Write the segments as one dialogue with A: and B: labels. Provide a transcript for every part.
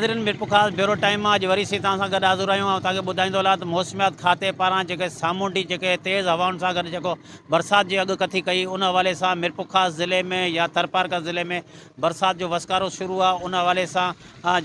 A: ناظرين Mirpurkhas bureau time مان اڄ وري سين توهان سان گڏ حاضر آهيون ۽ توهان کي ٻڌائيندو هلان ته موسميات کاتي پاران جيڪي سامونڊي جيڪي تيز هوائن سان گڏ جيڪو برسات جي اڳڪٿي ڪئي ان حوالي سان ميرپورخاص ضلعي ۾ يا ٿرپارڪر ضلعي ۾ برسات جو وسڪارو شروع آهي ان حوالي سان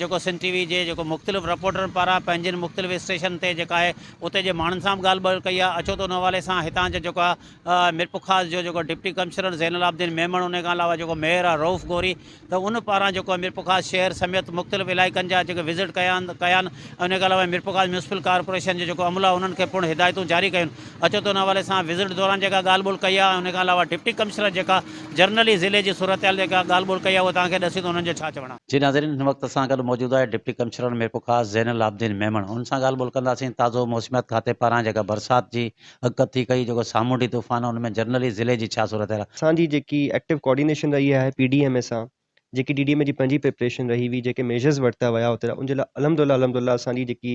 A: جيڪو سنڌ ٽي وي جي جيڪو مختلف رپورٽرن پاران پنهنجن مختلف اسٽيشن تي جيڪا آهي اتي جي ماڻهن سان به ڳالهه ٻولهه ڪئي آهي اچو ته ان حوالي سان هتان جو جيڪو آهي ميرپورخاص جو جيڪو ڊپٽي ڪمشنر زين العابدين ميمڻ ان کان علاوه جيڪو ميئر آهي رئوف غوري ته ان پاران جيڪو ميرپورخاص شهر سميت مختلف علائقن جا جيڪي وزٽ ڪيا آهن ۽ ان کان علاوه ميرپورخاص ميونسپل ڪارپوريشن جو جيڪو عملو آهي انهن کي پڻ هدايتون جاري ڪيون اچو ته ان حوالي سان وزٽ دوران جيڪا ڳالهه ٻولهه ڪئي آهي ۽ ان کان علاوه ڊپٽي ڪمشنر جيڪا جرنلي ضلعي جي صورتحال جيڪا ڳالهه ٻولهه ڪئي آهي اهو توهان کي ڏسي ته انهن جو ڇا چوڻ آهي. جي ناظرين هن وقت اسان گڏ موجود آهي ڊپٽي ڪمشنر ميرپورخاص زين العابدين ميمڻ ان سان ڳالهه ٻولهه ڪنداسين تازو موسميات کاتي پاران جيڪا برسات جي اڳڪٿي ڪئي جيڪو سامونڊي طوفان ان ۾ جرنلي ضلعي جي ڇا صورتحال آهي.
B: اسان جي جيڪي ايڪٽو ڪوآرڊينيشن رهي آهي پي ڊي ايم اي سان جيڪي ڊي ڊي ايم اي جي پنهنجي پريپريشن رهي هئي جيڪي ميجرز ورتا ويا اتي ان جي لاء الحمدلله الحمدلله اسان جي جيڪي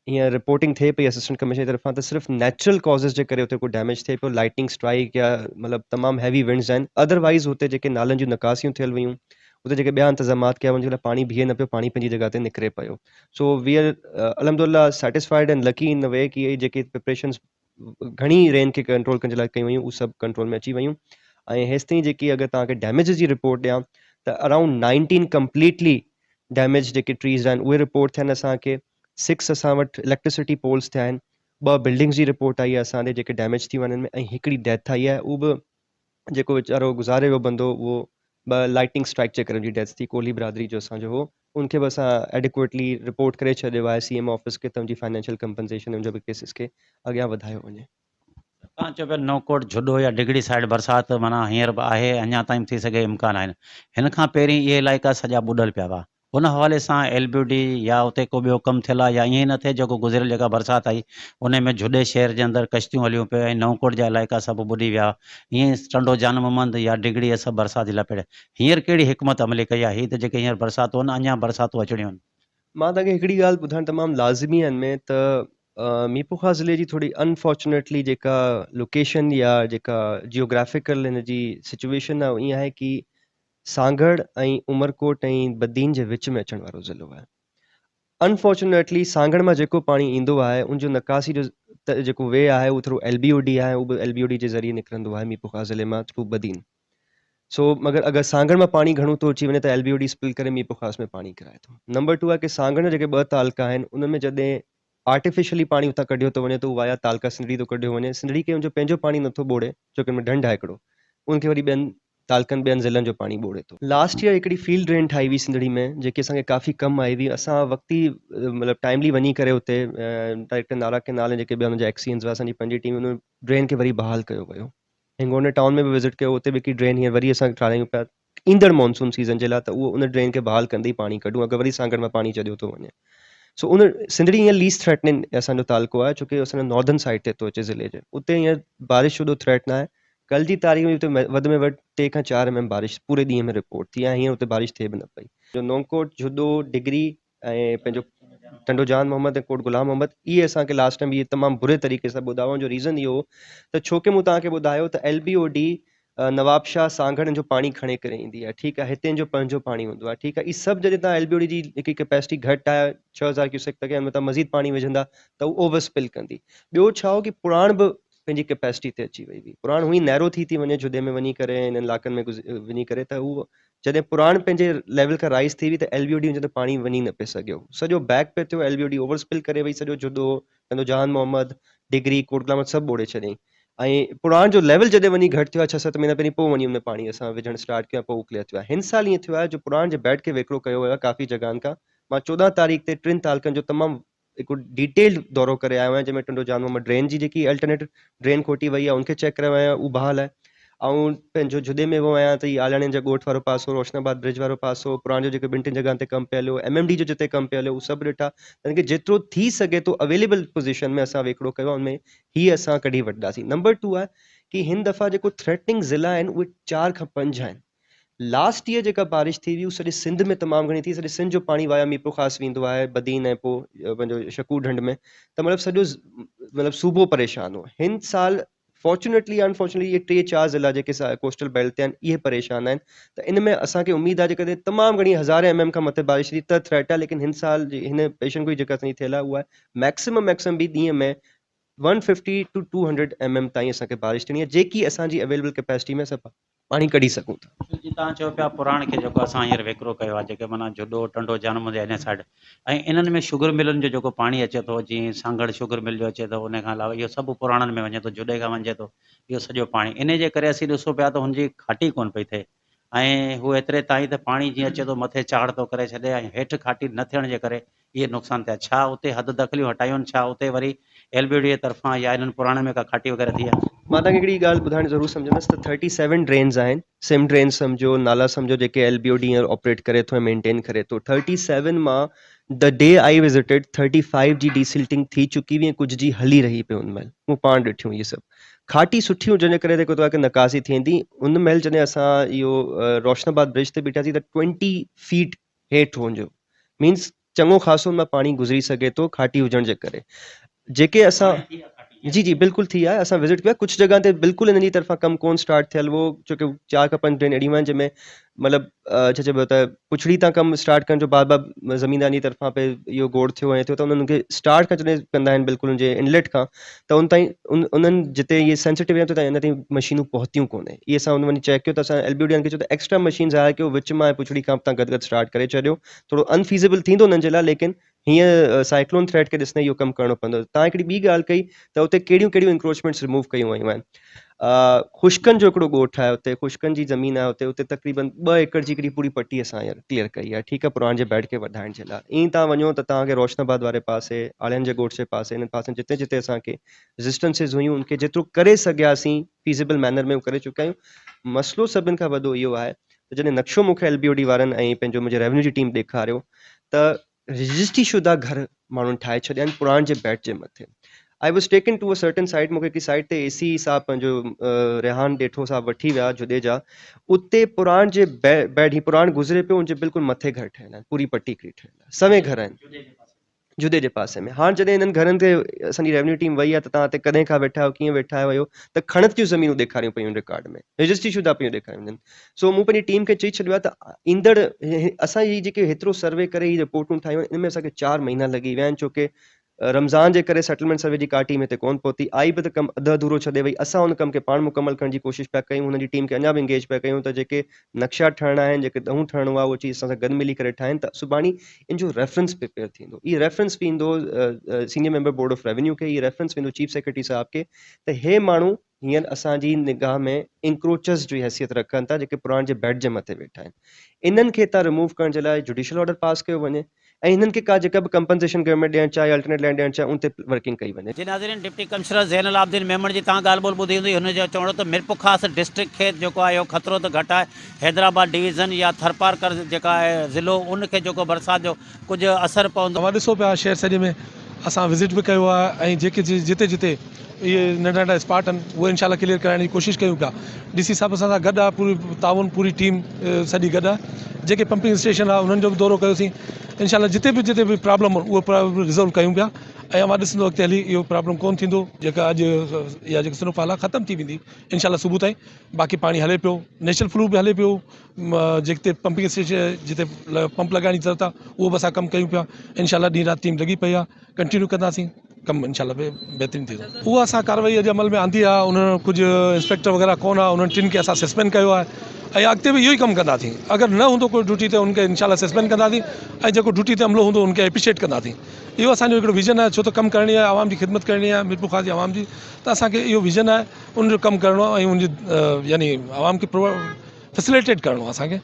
B: هينئر رپورٽنگ ٿئي پئي اسسٽنٽ ڪمشنر جي طرفان ته صرف نيچرل ڪازز جي ڪري اتي ڪو ڊيميج ٿئي پيو لائٽنگ اسٽرائيڪ يا مطلب تمام هيوي ونڊز آهن ادروائز اتي جيڪي نالن جون نڪاسيون ٿيل هيون اتي جيڪي ٻيا انتظامات ڪيا ان جي لاء پاڻي بيهي نه پيو پاڻي پنهنجي جڳهه تي نڪري پيو سو وي آر الحمدلله سيٽسفائيڊ اينڊ لڪي ان وي ڪي اهي جيڪي پريپريشنز گهڻي رين کي ڪنٽرول ڪرڻ جي لاء ڪيون ويون اهي سڀ ڪنٽرول ۾ اچي ويون ۽ هيستائين جيڪي اگر توهان کي ڊيميجز جي رپورٽ ڏيان ته اراؤنڊ 19 ڪمپليٽلي ڊيميج جيڪي ٽريز آهن اهي رپورٽ ٿيا آهن اسان کي 6 اسان وٽ اليڪٽرسٽي پولز ٿيا آهن ٻه بلڊنگز جي رپورٽ آئي آهي اسان ڏي جيڪي ڊيميج ٿي ويا آهن ۽ هڪڙي ڊيٿ آئي آهي اهو به جيڪو ويچارو گذاري ويو بندو اهو به لائٽنگ اسٽرائيڪ جي ڪري ان جي ڊيٿ ٿي ڪولهي برادري جو اسان جو هو ان کي به اسان ايڊيڪوئيٽلي رپورٽ ڪري ڇڏيو آهي سي ايم آفيس کي ته ان جي فائنينشل ڪمپنسيشن ان جو به ڪيسز کي اڳيان وڌايو وڃي.
A: توهان چئو پيا نئون ڪوٽ جهڏو يا ڊگهڙي سائيڊ برسات معنيٰ هينئر به آهي اڃا تائين به ٿي سگهي امڪان آهن هن کان پهرين اهي علائقا سڄا ٻڏل پيا هئا ان حوالي سان ايل بي ڊي يا اتي ڪو ٻيو ڪم ٿيل آهي يا ائين ئي نه ٿئي جيڪو گذريل جيڪا برسات آئي انهي ۾ جهڏي شهر جي اندر ڪشتيون هليون پيون ۽ نئون ڪوٽ جا علائقا سڀ ٻڏي ويا ائين ئي ٽنڊو جان محمد يا ڊگهڙي اهي سڀ برسات جي لپيٽ هينئر ڪهڙي حڪمت عملي ڪئي آهي هي ته جيڪي هينئر برساتون آهن اڃا برساتون اچڻيون آهن.
B: مان توهان کي هڪڙي ڳالهه ٻڌائڻ تمام لازمي آهي ان ۾ ته ميرپورخاص ضلعي جي ٿوري انفارچونيٽلي جيڪا لوڪيشن يا جيڪا جيوگرافيڪل هن جي سچويشن آهي اها ائين آهي ڪي سانگهڙ ۽ عمرڪوٽ ۽ بدين جي وچ ۾ اچڻ وارو ضلعو آهي. انفارچونيٽلي سانگهڙ مان جيڪو پاڻي ايندو آهي ان جو نڪاسي جو جيڪو وي آهي اهو through L B O D آهي اهو به ايل بي او ڊي جي ذريعي نڪرندو آهي ميرپورخاص ضلعي مان ٿرو بدين سو مگر اگر سانگهڙ مان پاڻي گهڻو ٿو اچي وڃي ته L B O D spell ڪري ميرپورخاص ۾ پاڻي ڪرائي ٿو. نمبر ٽو آهي ڪي سانگهڙ جا جيڪي ٻه تعلقا آهن انهن ۾ جڏهن آرٽيفيشلي پاڻي اتان ڪڍيو ٿو وڃي ته اهو وايا تعلقا سنڌڙي ٿو ڪڍيو وڃي سنڌڙي کي ان جو پنهنجو پاڻي نٿو ٻوڙي ڇو ڪي ان ۾ ڍنڍ آهي هڪڙو ان کي وري ٻين تعلقن ٻين ضلعن جو پاڻي ٻوڙي ٿو. لاسٽ ييئر هڪڙي فيلڊ ڊرين ٺاهي هئي سنڌڙي ۾ جيڪي اسان کي ڪافي ڪم آئي هئي اسان وقتي مطلب ٽائملي وڃي ڪري اتي ڊائريڪٽر نارا ڪينال ۽ جيڪي ٻيا انهن جا ايڪسينز هئا اسان جي پنهنجي ٽيم ان ڊرين کي وري بحال ڪيو ويو هنگونا ٽائون ۾ به وزٽ ڪيو اتي به هڪڙي ڊرين هينئر وري اسان ٺاهرايون پيا ايندڙ مانسون سيزن جي لاء ته اهو ان ڊرين کي بحال ڪندي ئي پاڻي ڪڍون اگر وري سانگهڙ مان پاڻي چڏيو ٿو وڃي سو ان سنڌڙي هينئر ليسٽ ٿريٽننگ اسان جو تعلقو آهي ڇو ڪي اسان جو ناردرن سائيڊ تي ٿو اچي ضلعي جي اتي هينئر بارش جو ٿريٽ نه آهي ڪلهه جي تاريخ ۾ اتي وڌ ۾ وڌ ٽي کان چار ايم ايم بارش پوري ڏينهن ۾ رپورٽ ٿي ۽ هينئر اتي بارش ٿئي به نه پئي. جو نئونڪوٽ، جهڏو، ڊگري ۽ پنهنجو ٽنڊو جان محمد ۽ ڪوٽ غلام محمد اهي اسان کي لاسٽ ٽائيم اهي تمام بري طريقي سان ٻڌا هئا ان جو ريزن اهو هو ته ڇو ڪي مون توهان کي ٻڌايو ته L B O D Nawabshah Sanghar جو پاڻي کڻي ڪري ايندي آهي ٺيڪ آهي هتي جو پنهنجو پاڻي هوندو آهي ٺيڪ آهي اهي سڀ جڏهن توهان ايل بي او ڊي جي هڪ ڪيپيسٽي گهٽ آهي 6000 ڪيوسڪ تڪ ان ۾ توهان مزيد پاڻي وجهندا ته هو اوور اسپل ڪندي ٻيو ڇا هو ڪي پراڻ به پنهنجي ڪيپيسٽي تي اچي وئي هئي. پراڻ هونئن نيرو ٿي ٿي وڃي جهڏي ۾ وڃي ڪري ۽ انهن علائقن ۾ وڃي ڪري ته هو جڏهن پراڻ پنهنجي ليول کان رائز ٿي وئي ته ايل بي او ڊي جڏهن پاڻي وڃي نه پئي سگهيو سڄو بيڪ پئي ٿيو L B O D over spill ڪري وئي سڄو جهڏو ٽنڊو جهان محمد ڊگري ڪوٽ غلام سڀ ٻوڙي ڇڏيائين ۽ پراڻ جو ليول جڏهن وڃي گهٽ ٿيو آهي ڇهه ست مهينا پهرين پوء وڃي ان ۾ پاڻي اسان وجهڻ اسٽارٽ ڪيو ۽ پوء ڪليئر ٿيو آهي هن سال ائين ٿيو آهي جو پراڻ جي بيڊ کي ويڪرو ڪيو ويو آهي ڪافي جڳهن کان مان 14 تاريخ تي ٽن تعلقن جو تمام هڪ ڊيٽيلڊ دورو ڪري آيو آهيان جنهن ۾ ٽنڊو جان محمد ڊرين جي جيڪي الٽرنيٽ ڊرين کوٽي وئي آهي ان کي چيڪ ڪري آيو آهيان اهو بحال آهي آئون پنهنجو جهڏي ۾ ويو آهيان ته هي آلاڻين جا ڳوٺ وارو پاسو روشن آباد برج وارو پاسو پراڻ جو جيڪو ٻن ٽن جڳهن تي ڪم پيل هيو ايم ايم ڊي جو جتي ڪم پيل هيو اهو سڀ ڏٺا يعني ڪي جيترو ٿي سگهي ٿو اويليبل پوزيشن ۾ اسان ويڪڙو ڪيو آهي ان ۾ هي اسان ڪڍي وٺنداسين نمبر ٽو آهي ڪي هن دفعا جيڪو ٿريٽننگ ضلع آهن اهي چار کان پنج آهن لاسٽ ييئر جيڪا بارش ٿي هئي اهو سڄي سنڌ ۾ تمام گهڻي ٿي سڄي سنڌ جو پاڻي وايا ميرپورخاص ويندو آهي بدين ۽ پوء پنهنجو شڪور ڍنڍ ۾ ته مطلب سڄو مطلب صوبو پريشان هو هن سال فارچونيٽلي يا انفارچونيٽلي اهي ٽي چار ضلعا جيڪي ڪوسٽل بيلٽ تي آهن اهي پريشان آهن ته ان ۾ اسان کي اميد آهي جيڪڏهن تمام گهڻي هزارين ايم ايم کان مٿي بارش ٿي ته ٿريٽ آهي ليڪن هن سال جي هن پيشن گوئي جيڪا اسان جي ٿيل آهي اها آهي ميڪسمم ميڪسمم به ڏينهن ۾ 150 ٽو 200 ايم ايم تائين اسان کي بارش ٿيڻي آهي جيڪي اسان جي اويليبل ڪيپيسٽي ۾ اسان پاڻي ڪڍي سگهون ٿا.
A: جي توهان چئو پيا پراڻ کي جيڪو اسان هينئر ويڪرو ڪيو آهي جيڪي معنيٰ جهڏو ٽنڊو جان منهنجي انهي سائيڊ ۽ انهن ۾ شگر ملن جو جيڪو پاڻي اچي ٿو جيئن سانگهڙ شگر مل جو اچي ٿو انهي کان علاوه اهو سڀ پراڻن ۾ وڃي ٿو جهڏي کان وڃي ٿو اهو سڄو پاڻي انهي جي ڪري اسين ڏسون پيا ته هن جي کاٽي ڪونه پئي ٿئي ۽ هو ايتري تائين ته پاڻي جيئن اچي ٿو مٿي چاڙهه ٿو ڪري ڇڏي ۽ هيٺ کاٽي نه ٿيڻ جي ڪري اهي نقصان ٿيا. ڇا اتي حد دخليون هٽايون آهن؟ ڇا اتي وري ايل بي ڊي اي طرفان يا انهن پراڻن ۾ ڪا کاٽي وغيره ٿي آهي؟
B: مان توهان کي هڪڙي ڳالهه ٻڌائڻ ضرور سمجهندس ته ٿرٽي سيون ڊرينز آهن، سم ڊرينز سمجهو، نالا سمجهو جيڪي ايل بي او ڊي هينئر آپريٽ ڪري ٿو ۽ مينٽين ڪري ٿو. ٿرٽي سيون مان the D I visited thirty five جي ڊي سلٽنگ ٿي چڪي هئي ۽ ڪجهه جي هلي رهي پئي ان مهل مون پاڻ ڏٺيون اهي سڀ کاٽي سٺي هجڻ جي ڪري جيڪو توهان کي نڪاسي ٿيندي ان مهل جڏهن اسان اهو روشن آباد برج تي بيٺاسين ته ٽوئنٽي فيٽ هيٺ هجو مينس چڱو خاصو ان مان پاڻي گذري سگهي ٿو کاٽي هجڻ جي ڪري جيڪي اسان جي جي بلڪل ٿي آهي اسان وزٽ ڪيو آهي ڪجهه جڳهن تي بلڪل انهن جي طرفان ڪم ڪون اسٽارٽ ٿيل هو ڇو ڪي چار کان پنج ڊرين اهڙيون آهن جنهن ۾ مطلب ڇا چئبو ته پڇڙي تان ڪم اسٽارٽ ڪرڻ جو بار بار زميندارن جي طرفان پي اهو گوڙ ٿيو ۽ ٿيو ته انهن کي اسٽارٽ کان جڏهن ڪندا آهن بلڪل ان جي انليٽ کان ته ان تائين انهن جتي اهي سينسيٽو ايريا تائين اڃا تائين مشينون پهتيون ڪونهي اهي اسان ان وڃي چيڪ ڪيو ته اسان ايل بي او ڊي کي چيو ته ايڪسٽرا مشينز هائر ڪيو وچ مان ۽ پڇڙي کان به تان گڏ گڏ اسٽارٽ ڪري ڇڏيو ٿورو انفيزيبل ٿيندو انهن جي لاء ليڪن هيئن سائيڪلون ٿريٽ کي ڏسندي اهو ڪم ڪرڻو پوندو تان هڪڙي ٻي ڳالهه ڪئي ته اتي ڪهڙيون ڪهڙيون انڪروچمينٽس ريموو ڪيون ويون آهن خشڪن جو هڪڙو ڳوٺ آهي اتي خشڪن جي زمين آهي اتي اتي تقريبن ٻه ايڪڙ جي هڪڙي پوري پٽي اسان هينئر ڪليئر ڪئي آهي ٺيڪ آهي پراڻ جي بيڊ کي وڌائڻ جي لاء ائين توهان وڃو ته توهان کي روشن آباد واري پاسي آڙين جي ڳوٺ جي پاسي انهن پاسن جتي جتي اسان کي ريزسٽنسز هيون ان کي جيترو ڪري سگهياسين فيزيبل مينر ۾ ڪري چڪا آهيون مسئلو سڀن کان وڏو اهو آهي ته جڏهن نقشو مون کي ايل بي او ڊي وارن ۽ پنهنجو منهنجي ريونيو جي ٽيم ڏيکاريو ته رجسٽري شده گهر ماڻهن ٺاهي ڇڏيا آهن پراڻ جي بيڊ جي مٿي. I was taken to a certain site مونکي هڪڙي سائيٽ تي اي سي صاحب پنهنجو ريحان ڏيٺو صاحب وٺي ويا جهڏي جا اتي پراڻ جي بيڊ هي پراڻ گذري پيو ان جي بلڪل مٿي گهر ٺهيل آهن پوري پٽي هڪڙي ٺهيل آهي سوين گهر آهن جهڏي جي پاسي ۾ هاڻ جڏهن انهن گهرن تي اسان جي ريونيو ٽيم وئي آهي ته توهان هتي ڪڏهن کان ويٺا آهيو ڪيئن ويٺا آهيو ته کڻت جون زمينون ڏيکاريون پيون رڪارڊ ۾ رجسٽري شده پيون ڏيکاريون وڃن سو مون پنهنجي ٽيم کي چئي ڇڏيو آهي ته ايندڙ اسان هي جيڪي هيترو سروي ڪري هي رپورٽون ٺاهيون آهن ان ۾ اسان کي چار مهينا لڳي ويا آهن ڇو ڪي رمضان جي ڪري سيٽلمينٽ سروي جي ڪا ٽيم هتي ڪون پهتي آئي به ته ڪم اڌ اڌورو ڇڏي وئي اسان ان ڪم کي پاڻ مڪمل ڪرڻ جي ڪوشش پيا ڪيون هن جي ٽيم کي اڃا به انگيج پيا ڪيون ته جيڪي نقشا ٺهڻا آهن جيڪي ڏهون ٺهڻو آهي اهو اچي اسان سان گڏ ملي ڪري ٺاهين ته سڀاڻي ان جو ريفرنس پريپيئر ٿيندو اهي ريفرنس ويندو senior member board of revenue کي اهي ريفرنس ويندو چيف سيڪريٽري صاحب کي ته هي ماڻهو هينئر اسان جي نگاهه ۾ انڪروچرز جي حيثيت رکن ٿا جيڪي پراڻ جي بيڊ جي مٿي ويٺا آهن انهن کي هتان ريموو ڪرڻ جي لاء جوڊيشل آرڊر پاس ڪيو وڃي ۽ هنن کي ڪا جيڪا به ڪمپنسيشن گورنمينٽ ڏيڻ چاهي الٽرنيٽ لينڊ ڏيڻ چاهي ان تي ورڪنگ ڪئي وڃي.
A: جي ناظرين ڊپٽي ڪمشنر زين العابدين ميمڻ جي توهان ڳالهه ٻولهه ٻڌي هوندي هن جو چوڻ هو ته ميرپورخاص ڊسٽرڪٽ کي جيڪو آهي اهو خطرو ته گهٽ آهي حيدرآباد ڊويزن يا ٿرپارڪر جيڪا آهي ضلعو ان کي جيڪو برسات جو ڪجهه اثر پوندو.
C: اوهان ڏسو پيا شهر سڄي ۾ اسان وزٽ به ڪيو آهي ۽ جيڪي جتي جتي اهي ننڍا ننڍا اسپاٽ آهن اهي انشاء الله ڪليئر ڪرائڻ جي ڪوشش ڪيون پيا ڊي سي صاحب اسان سان گڏ آهي پوري تعاون پوري ٽيم سڄي گڏ آهي جيڪي پمپنگ اسٽيشن آهي انهن جو به دورو ڪيوسين انشاء الله جتي به جتي به پرابلم آهن اهو ريزالو ڪيون پيا ۽ اوهان ڏسندو اڳتي هلي اهو پرابلم ڪون ٿيندو جيڪا اڄ اها جيڪا سنو فال آهي ختم ٿي ويندي انشاء الله صبح تائين باقي پاڻي هلي پيو نيشنل فلو به هلي پيو جتي پمپنگ اسٽيشن جتي پمپ لڳائڻ جي ضرورت آهي اهو به اسان ڪم ڪيون پيا انشاء الله ڏينهن رات ٽيم لڳي پئي آهي ڪنٽينيو ڪنداسين ڪم انشاء الله بهترين ٿيندو اهو اسان ڪارروائي اڄ عمل ۾ آندي آهي انهن ڪجهه انسپيڪٽر وغيره ڪونه آهي انهن ٽن کي اسان سسپينڊ ڪيو آهي ۽ اڳتي به اهو ئي ڪم ڪنداسين اگر نه هوندو ڪوئي ڊيوٽي تي ان کي انشاء الله سسپينڊ ڪنداسين ۽ جيڪو ڊيوٽي تي عملو هوندو ان کي اپريشيٽ ڪنداسين اهو اسانجو هڪڙو ويزن آهي ڇو ته ڪم ڪرڻي آهي عوام جي خدمت ڪرڻي آهي ميرپورخاص جي عوام جي ته اسانکي اهو ويزن آهي ان جو ڪم ڪرڻو آهي ۽ ان جي يعني عوام کي فيسليٽيٽ ڪرڻو آهي اسان کي.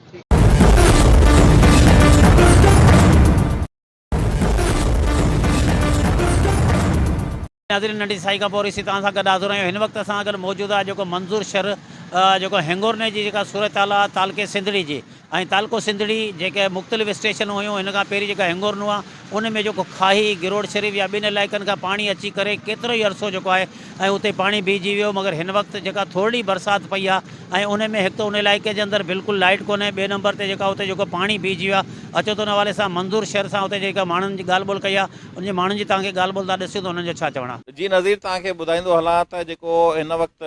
A: ناظرين ننڍي سائي کان پوء وري سي توهان سان گڏ حاضر آهيون هن وقت اسان سان گڏ موجود آهي جيڪو منظور شر جيڪو هنگورني جي جيڪا صورتحال آهي تعلقي سنڌڙي جي ۽ تعلقو سنڌڙي جيڪي مختلف اسٽيشنون هيون هن کان پهرين جيڪا هنگورنو آهي ان ۾ جيڪو کاهي گروڙ شريف يا ٻين علائقن کان پاڻي اچي ڪري ڪيترو ئي عرصو جيڪو آهي ۽ اتي پاڻي بيهجي ويو مگر هن وقت جيڪا ٿورڙي برسات پئي آهي ۽ ان ۾ هڪ ته ان علائقي جي اندر بلڪل لائيٽ ڪونهي ٻئي نمبر تي جيڪا اتي جيڪو پاڻي بيهجي ويو آهي اچو ته ان حوالي سان منظور شھر سان اتي جيڪا ماڻهن جي ڳالهه ٻولهه ڪئي آهي ان جي ماڻهن جي توهان کي ڳالهه ٻولهه ٿا ڏسيون ته انهن جو ڇا چوڻ آهي.
D: جي نظير توهان کي ٻڌائيندو هلان ته جيڪو هن وقت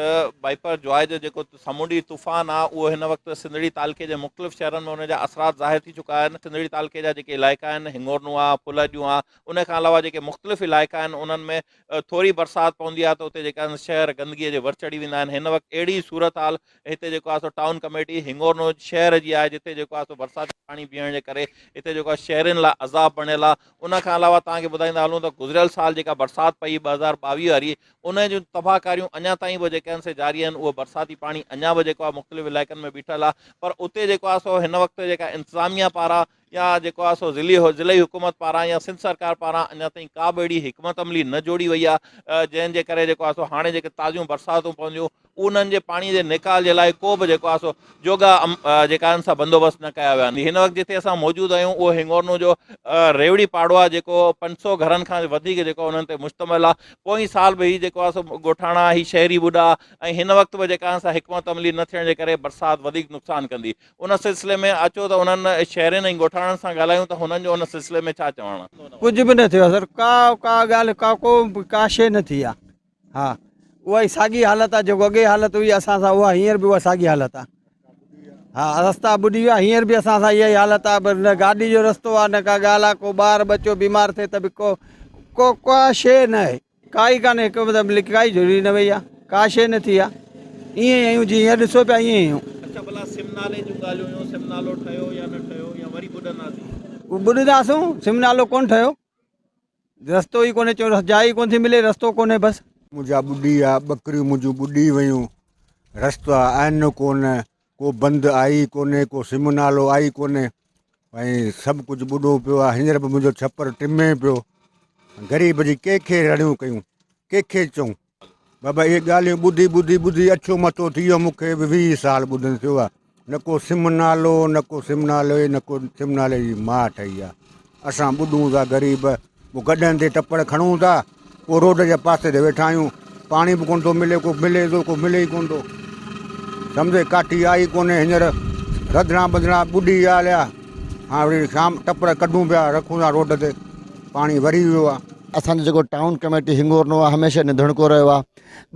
D: بائپر جواء جو جيڪو سامونڊي طوفان آ اهو هن وقت سنڌڙي تعلقي جي مختلف شهرن ۾ ان جا اثرات ظاهر ٿي چڪا آهن سنڌڙي تعلقي جا جيڪي علائقا آهن هنگورنو آ ڦل هڏيون آ ان کان علاوه جيڪي مختلف علائقا آهن انهن ۾ ٿوري برسات پوندي آ ته اتي جيڪا آهن شهر گندگي جي ور چڙهي ويندا آهن هن وقت اهڙي صورتحال هتي جيڪو آ سو ٽائون ڪميٽي هنگورنو شهر جي آهي جتي جيڪو آ سو برساتي پاڻي بيهڻ جي ڪري هتي جيڪو آ شهرين لاء عذاب بڻيل آ ان کان علاوه توهان کي ٻڌائيندا هلون ته گذريل سال جيڪا برسات پئي 2022 واري ان جون تباهه ڪاريون اڃا تائين به جيڪي آهن سي جاري آهن اهو برساتي پاڻي اڃا به جيڪو آهي مختلف علائقن ۾ بيٺل آهي پر اتي جيڪو آهي سو هن وقت جيڪا انتظاميا پاران يا جيڪو آهي سو ضلعي ضلعي حڪومت پاران يا سنڌ سرڪار پاران اڃا تائين ڪا به اهڙي حڪمت عملي نه جوڙي وئي آهي جنهن جي ڪري جيڪو آهي سو هاڻي جيڪي تازيون برساتون پونديون انهن جي پاڻي جي نيڪال جي لاء ڪو به جيڪو آهي سو جوڳا جيڪا آهن سا بندوبست نه ڪيا ويا آهن. هن وقت جتي اسان موجود آهيون اهو هنگورنو جو ريوڙي پاڙو آهي جيڪو 500 گهرن کان وڌيڪ جيڪو انهن تي مشتمل آهي. پوئين سال به هي جيڪو آهي سو ڳوٺاڻا هي شهري ٻڏا ۽ هن وقت به جيڪا آهن سا حڪمت عملي نه ٿيڻ جي ڪري برسات وڌيڪ نقصان ڪندي. ان سلسلي ۾ اچو ته انهن شهرين ۽ ڳوٺاڻن سان ڳالهايون ته هنن جو ان سلسلي ۾ ڇا چوڻ آهي.
E: ڪجهه به نه ٿيو آهي سر ڪا ڪا ڳالهه ڪا ڪو ڪا شيء نه ٿي آهي. ها اها ئي ساڳي حالت آ جيڪو اڳي حالت هئي اسان سان اها هينئر به اها ساڳي حالت آ ها رستا ٻڏي ويا هينئر به اسان سان اها ئي حالت آ پر نه گاڏي جو رستو آ نه ڪا ڳالهه آ ڪو ٻار ٻچو بيمار ٿئي ته به ڪو ڪو ڪا شيء نه آهي ڪائي ڪانه هڪ مطلب ڪائي ضروري نه وئي آ ڪا شيء نه ٿي آ ائين ئي آهيون جيئن هينئر ڏسو پيا ائين ئي آهيون.
D: اڇا ڀلا سم نالي جون ڳالهيون هيون سم نالو ٺهيو يا نه ٺهيو يا وري ٻڏنداسين.
E: ٻڏنداسون سم نالو ڪونه ٺهيو. رستو ئي ڪونهي چو جاء ئي ڪونه ٿي ملي رستو ڪونهي بس.
F: منهنجا ٻڏي ويا ٻڪريون منهنجون ٻڏي ويون رستا آهن ڪونه ڪو بند آئي ڪونهي ڪو سم نالو آئي ڪونهي ۽ سڀ ڪجهه ٻڏو پيو آهي هينئر به منهنجو ڇپر ٽمي پيو غريب جي ڪنهن کي رڙيون ڪيون ڪنهن کي چئون بابا اهي ڳالهيون ٻڌي ٻڌي ٻڌي اڇو مٿو ٿي ويو مون کي به 20 سال ٻڌن ٿيو آهي نه ڪو سم نالو نه ڪو سم نالو نه ڪو سم نالي جي ماء ٺهي آهي اسان ٻڏون ٿا غريب پوء گڏهن تي ٽپڙ کڻون ٿا پوء روڊ جي پاسي تي ويٺا آهيون پاڻي به ڪونه ٿو ملي ڪو ملي ٿو ڪو ملي ئي ڪونه ٿو سمجهي ڪاٺي آئي ڪونهي هينئر رڌڻا ٻڌڻا ٻڏي ويا هليا هاڻ وري شام ٽپڙ ڪڍون پيا رکون ٿا روڊ تي پاڻي وري ويو آهي.
G: اسان جو جيڪو ٽائون ڪميٽي هنگورنو آهي هميشه نڌڻڪو رهيو آهي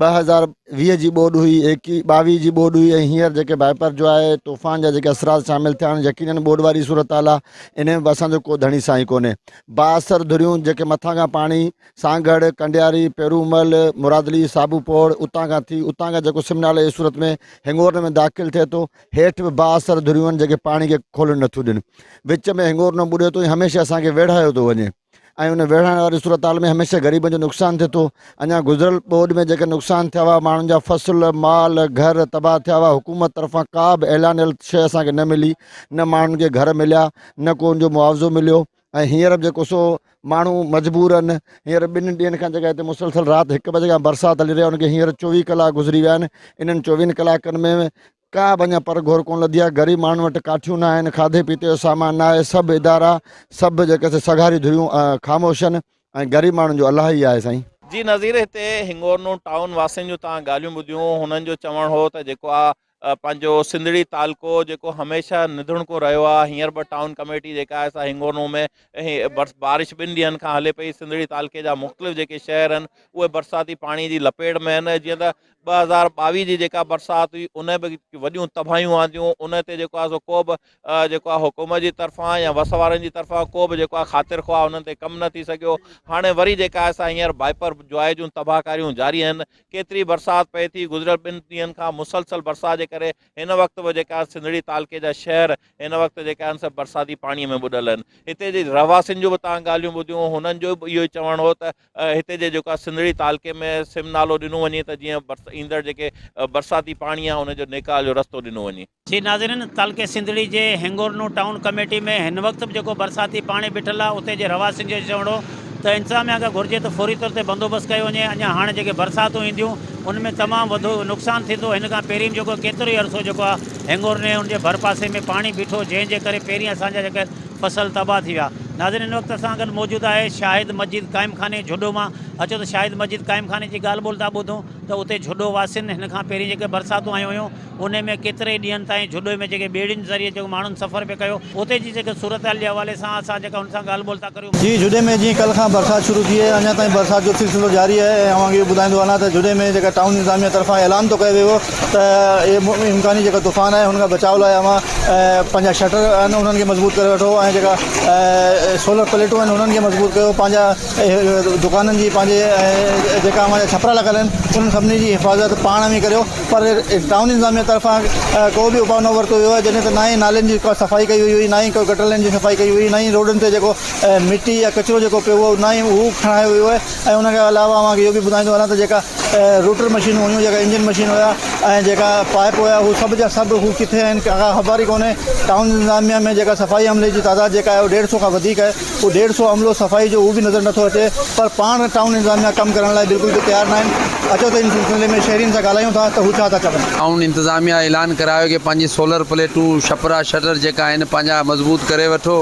G: 2020 جي ٻوڏ هئي ايڪي 22 جي ٻوڏ هئي ۽ هينئر جيڪي بائپر جو آهي طوفان جا جيڪي اثرات شامل ٿيا آهن يقينن ٻوڏ واري صورتحال آهي ان ۾ به اسان جو ڪو ڌڻي سائين ڪونهي بااثر ڌريون جيڪي مٿان کان پاڻي سانگهڙ ڪنڊياري پيرومل مرادلي صابو پوڙ اتان کان ٿي اتان کان جيڪو سم نالي جي صورت ۾ هنگورني ۾ داخل ٿئي ٿو هيٺ به بااثر ڌريون آهن جيڪي پاڻي کي کولڻ نٿيون ڏين وچ ۾ هنگورنو ٻڏي ٿو ۽ هميشه اسان کي ويڙهايو ٿو وڃي ۽ ان ويڙهائڻ واري صورتحال ۾ هميشه غريبن جو نقصان ٿئي ٿو. اڃا گذريل ٻوڏ ۾ جيڪي نقصان ٿيا هئا، ماڻهن جا فصل، مال، گهر تباهه ٿيا هئا، حڪومت طرفان ڪا به اعلانيل شيء اسان کي نه ملي، نه ماڻهن کي گهر مليا، نه ڪو ان جو معاوضو مليو ۽ هينئر به جيڪو سو ماڻهو مجبور آهن. هينئر ٻن ڏينهن کان جيڪا هتي مسلسل رات هڪ بجي کان برسات هلي رهي آهي، ان کي هينئر 24 ڪلاڪ گذري ويا آهن، انهن 24 ڪلاڪن ۾ ڪا به اڃا پر گهور ڪونه لڌي آهي، غريب ماڻهن وٽ ڪاٺيون نه آهن، کاڌي پيتي جو سامان نه آهي، سڀ ادارا، سڀ جيڪي سي سگهاريون ڌريون خاموش آهن ۽ غريب ماڻهن جو الله ئي آهي سائين.
D: جي نظير هتي هنگورنو ٽائون واسين جون توهان ڳالهيون ٻڌيون هنن جو چوڻ هو ته جيڪو آ پنهنجو سنڌڙي تعلقو جيڪو هميشه نڌڻڪو رهيو آ هينئر به ٽائون ڪميٽي جيڪا آهي سا هنگورنو ۾ بارش ٻن ڏينهن کان هلي پئي سنڌڙي تعلقي جا مختلف جيڪي شهر آهن اهي برساتي پاڻي جي لپيٽ ۾ آهن جيئن ته 2022 جي جيڪا برسات هئي ان به وڏيون تباهيون آنديون ان تي جيڪو آهي سو ڪو به جيڪو آهي حڪومت جي طرفان يا وس وارن جي طرفان ڪو به جيڪو آهي خاطر خواهه انهن تي ڪم نه ٿي سگهيو هاڻي وري جيڪا آهي سا هينئر بائپر جواء جون تباهڪاريون جاري آهن ڪيتري برسات پئي ٿي گذريل ٻن ڏينهن کان مسلسل برسات جي ڪري هن وقت به جيڪا سنڌڙي تعلقي جا شهر هن وقت جيڪا آهن سڀ برساتي پاڻي ۾ ٻڏل آهن هتي جي رهواسين جون به توهان ڳالهيون ٻڌيون هنن جو به اهو ئي چوڻ هو ته هتي جي جيڪو آهي سنڌڙي تعلقي ۾ سم نالو ڏنو وڃي ته جيئن ايندڙ جيڪي برساتي پاڻي آهي ان جو نيڪال جو رستو ڏنو وڃي.
A: جي ناظرين تعلقي سنڌڙي جي هنگورنو ٽائون ڪميٽي ۾ هن وقت به جيڪو برساتي پاڻي بيٺل آهي اتي جي رهواسين جو چوڻ هو ته انتظاميا کي گهرجي ته فوري طور تي بندوبست ڪيو وڃي اڃا هاڻي جيڪي برساتون اينديون ان ۾ تمام وڌو نقصان ٿيندو هن کان پهرين به جيڪو ڪيترو ئي عرصو جيڪو آهي هنگورني ان جي ڀرپاسي ۾ پاڻي بيٺو جنهن جي ڪري پهرين اسان جا جيڪي فصل تباهه ٿي ويا ناظرين هن وقت اسان گڏ موجود آهي شاهد مجيد قائم خاني جهڏو مان اچو ته شاهد مجيد قائم خاني جي ڳالهه ٻولهه ٿا ٻڌون ته اتي جهڏو واسين هن کان پهرين جيڪي برساتون آيون هيون انهي ۾ ڪيتري ئي ڏينهن تائين جهڏي ۾ جيڪي ٻيڙين ذريعي جيڪو ماڻهن سفر پئي ڪيو اتي جي جيڪي صورتحال جي حوالي سان اسان جيڪا ان سان ڳالهه ٻولهه ٿا ڪريون.
H: جي جهڏي ۾ جيئن ڪلهه کان برسات شروع ٿي آهي اڃا تائين برسات جو سلسلو جاري آهي ۽ اوهان کي اهو ٻڌائيندو هلان ته جهڏي ۾ جيڪا ٽائون انتظاميه طرفان اعلان ته ڪيو ويو هو ته اهي امڪاني جيڪو طوفان آهي هن کان بچاء لاء اوهان پنهنجا شٽر آهن انهن کي مضبوط ڪري وٺو ۽ جيڪا سولر پليٽون آهن انهن کي مضبوط ڪيو پنهنجا دڪانن جي پنهنجي جيڪا اوهان جا ڇپرا لڳل آهن انهن سڀني جي حفاظت پاڻ اوهين ڪريو پر ٽائون انتظاميه طرفان ڪو به اپاء نه ورتو ويو آهي جڏهن ته نه ئي نالين جي ڪا صفائي ڪئي وئي هئي نه ئي ڪو گٽر لائين جي صفائي ڪئي وئي نه ئي روڊن تي جيڪو مٽي يا ڪچرو جيڪو پيو هو نه ئي هو کڻايو ويو آهي ۽ ان کان علاوه اوهان کي اهو به ٻڌائيندو هلان ته جيڪا روٽر مشينون هيون جيڪا انجن مشين هيا ۽ جيڪا پائپ هيا هو سڀ جا سڀ هو ڪٿي آهن ڪا خبر ئي ڪونهي ٽائون انتظاميه ۾ جيڪا صفائي عملي جي تعداد جيڪا آهي ڏيڍ سو کان وڌيڪ آهي اهو ڏيڍ سو عملو صفائي جو اهو به نظر نٿو اچي پر پاڻ ٽائون انتظاميا ڪم ڪرڻ لاء بلڪل به تيار ناهن اچو ته ان سلسلي ۾ شهرين سان ڳالهايون ٿا ته هو ڇا ٿا چون.
I: ٽائون انتظاميا اعلان ڪرايو ڪي پنهنجي سولر پليٽون ڇپرا شٽر جيڪا آهن پنهنجا مضبوط ڪري وٺو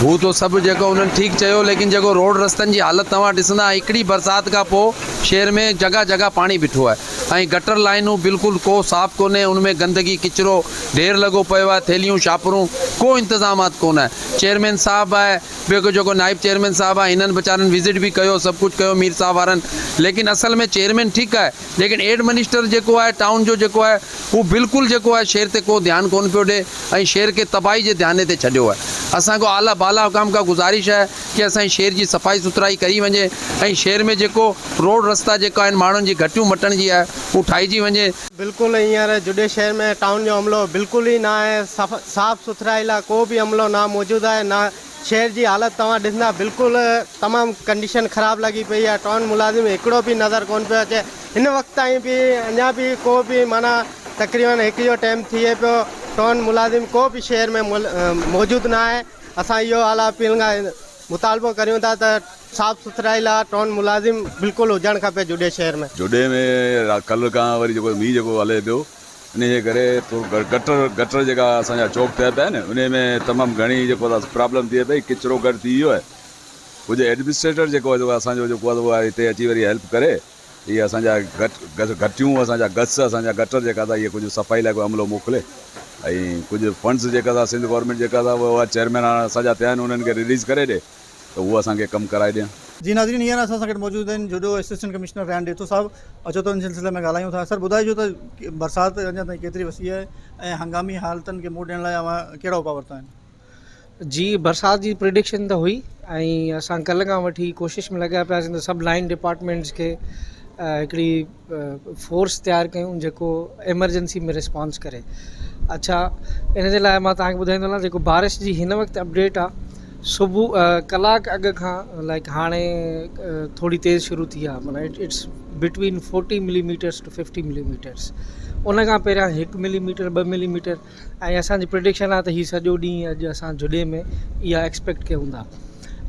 I: هو تو سڀ جيڪو انهن ٺيڪ چيو ليڪن جيڪو روڊ رستن جي حالت توهان ڏسندا هڪڙي برسات کان پو شهر ۾ جڳهه جڳهه پاڻي بيٺو آهي ۽ گٽر لائينون بلڪل ڪو صاف ڪونهي ان ۾ گندگي ڪچرو ڍير لڳو پيو آهي ٿيلهيون شاپرون ڪو انتظامات ڪونه چيئرمين صاحب آهي ٻيو ڪو جيڪو نائب چيئرمين صاحب آهي هنن ويچارن وزٽ به ڪيو سڀ ڪجهه ڪيو مير صاحب وارن ليڪن اصل ۾ چيئرمين ٺيڪ آهي ليڪن ايڊمنسٽر جيڪو آهي ٽائون جو جيڪو آهي هو بلڪل جيڪو آهي شهر تي ڪو ڌيان ڪونه پيو ڏي ۽ شهر کي تباهي جي ڌياني تي ڇڏيو آهي اسان کان اعليٰ بالا حڪام کان گذارش آهي ڪي اسان جي شهر جي صفائي سٿرائي ڪئي وڃي ۽ شهر ۾ جيڪو روڊ رستا جيڪا آهن ماڻهن جي گهٽيون مٽڻ جي آهي هو ٺاهجي وڃي.
J: بلڪل هينئر جهڏي شهر ۾ ٽائون جو عملو بلڪل ئي نه آهي صاف سٿرائي لاء ڪو به عملو نه موجود آهي نه شهر جي حالت توهان ڏسندا بلڪل تمام ڪنڊيشن خراب لڳي پئي آهي ٽائون ملازم هڪڙو به نظر ڪونه پيو اچي هن وقت تائين به اڃا به ڪو به معنيٰ تقريبن هڪ جو ٽائيم ٿئي پيو ٽائون ملازم ڪو به شهر ۾ موجود نه آهي اسان اهو اعليٰ اپيل کان مطالبو ڪريون ٿا ته صاف سٿرائي لاء ٽائون ملازم بلڪل هجڻ کپي جهڏي شهر ۾.
K: جهڏي ۾ ڪلهه کان وري جيڪو مينهن جيڪو هلي پيو انهي جي ڪري ٿورو گٽر گٽر جيڪا اسان جا چوڪ ٿيا پيا آهن انهي ۾ تمام گهڻي جيڪو آهي پرابلم ٿئي پئي ڪچرو گڏ ٿي ويو آهي ڪجهه ايڊمنسٽريٽر جيڪو آهي اسان جو جيڪو آهي هتي اچي وري هيلپ ڪري اهي اسان جا گهٽيون اسان جا گس اسان جا گٽر جيڪا ٿا اهي ڪجهه صفائي لاء ڪو عملو موڪلي ۽ ڪجهه فنڊز جيڪا ٿا سنڌ گورنمينٽ جيڪا ٿا اها چيئرمين هاڻ اسان جا ٿيا آهن انهن کي رليز ڪري ڏي ته هو اسان کي ڪم ڪرائي ڏين.
H: جي ناظرين هينئر اسان سان گڏ موجود آهن جهڏو اسسٽنٽ ڪمشنر ريحان ڏيٿو صاحب اچو ته ان سلسلي ۾ ڳالهايون ٿا سر ٻڌائجو ته برسات اڃا تائين ڪيتري وسي آهي ۽ هنگامي حالتن کي منهن ڏيڻ لاء اوهان ڪهڙا اپاء ورتا آهن.
L: جي برسات جي پريڊڪشن ته هئي ۽ اسان ڪلهه کان وٺي ڪوشش ۾ لڳا پيا سين ته سڀ لائن ڊپارٽمينٽس کي هڪڙي فورس تيار ڪيون جيڪو ايمرجنسي ۾ رسپانس ڪري اڇا ان جي لاء مان توهان کي ٻڌائيندو هلان جيڪو بارش جي هن وقت اپڊيٽ آ صبح ڪلاڪ اڳ کان لائڪ هاڻي ٿوري تيز شروع ٿي آ معنيٰ it's between forty millimetres to fifty millimetres ان کان پهريان هڪ ملي ميٽر ٻه ملي ميٽر ۽ اسان جي پرڊڪشن آهي ته هي سڄو ڏينهن اڄ اسان جهڏي ۾ اها ايڪسپيڪٽ ڪيون ٿا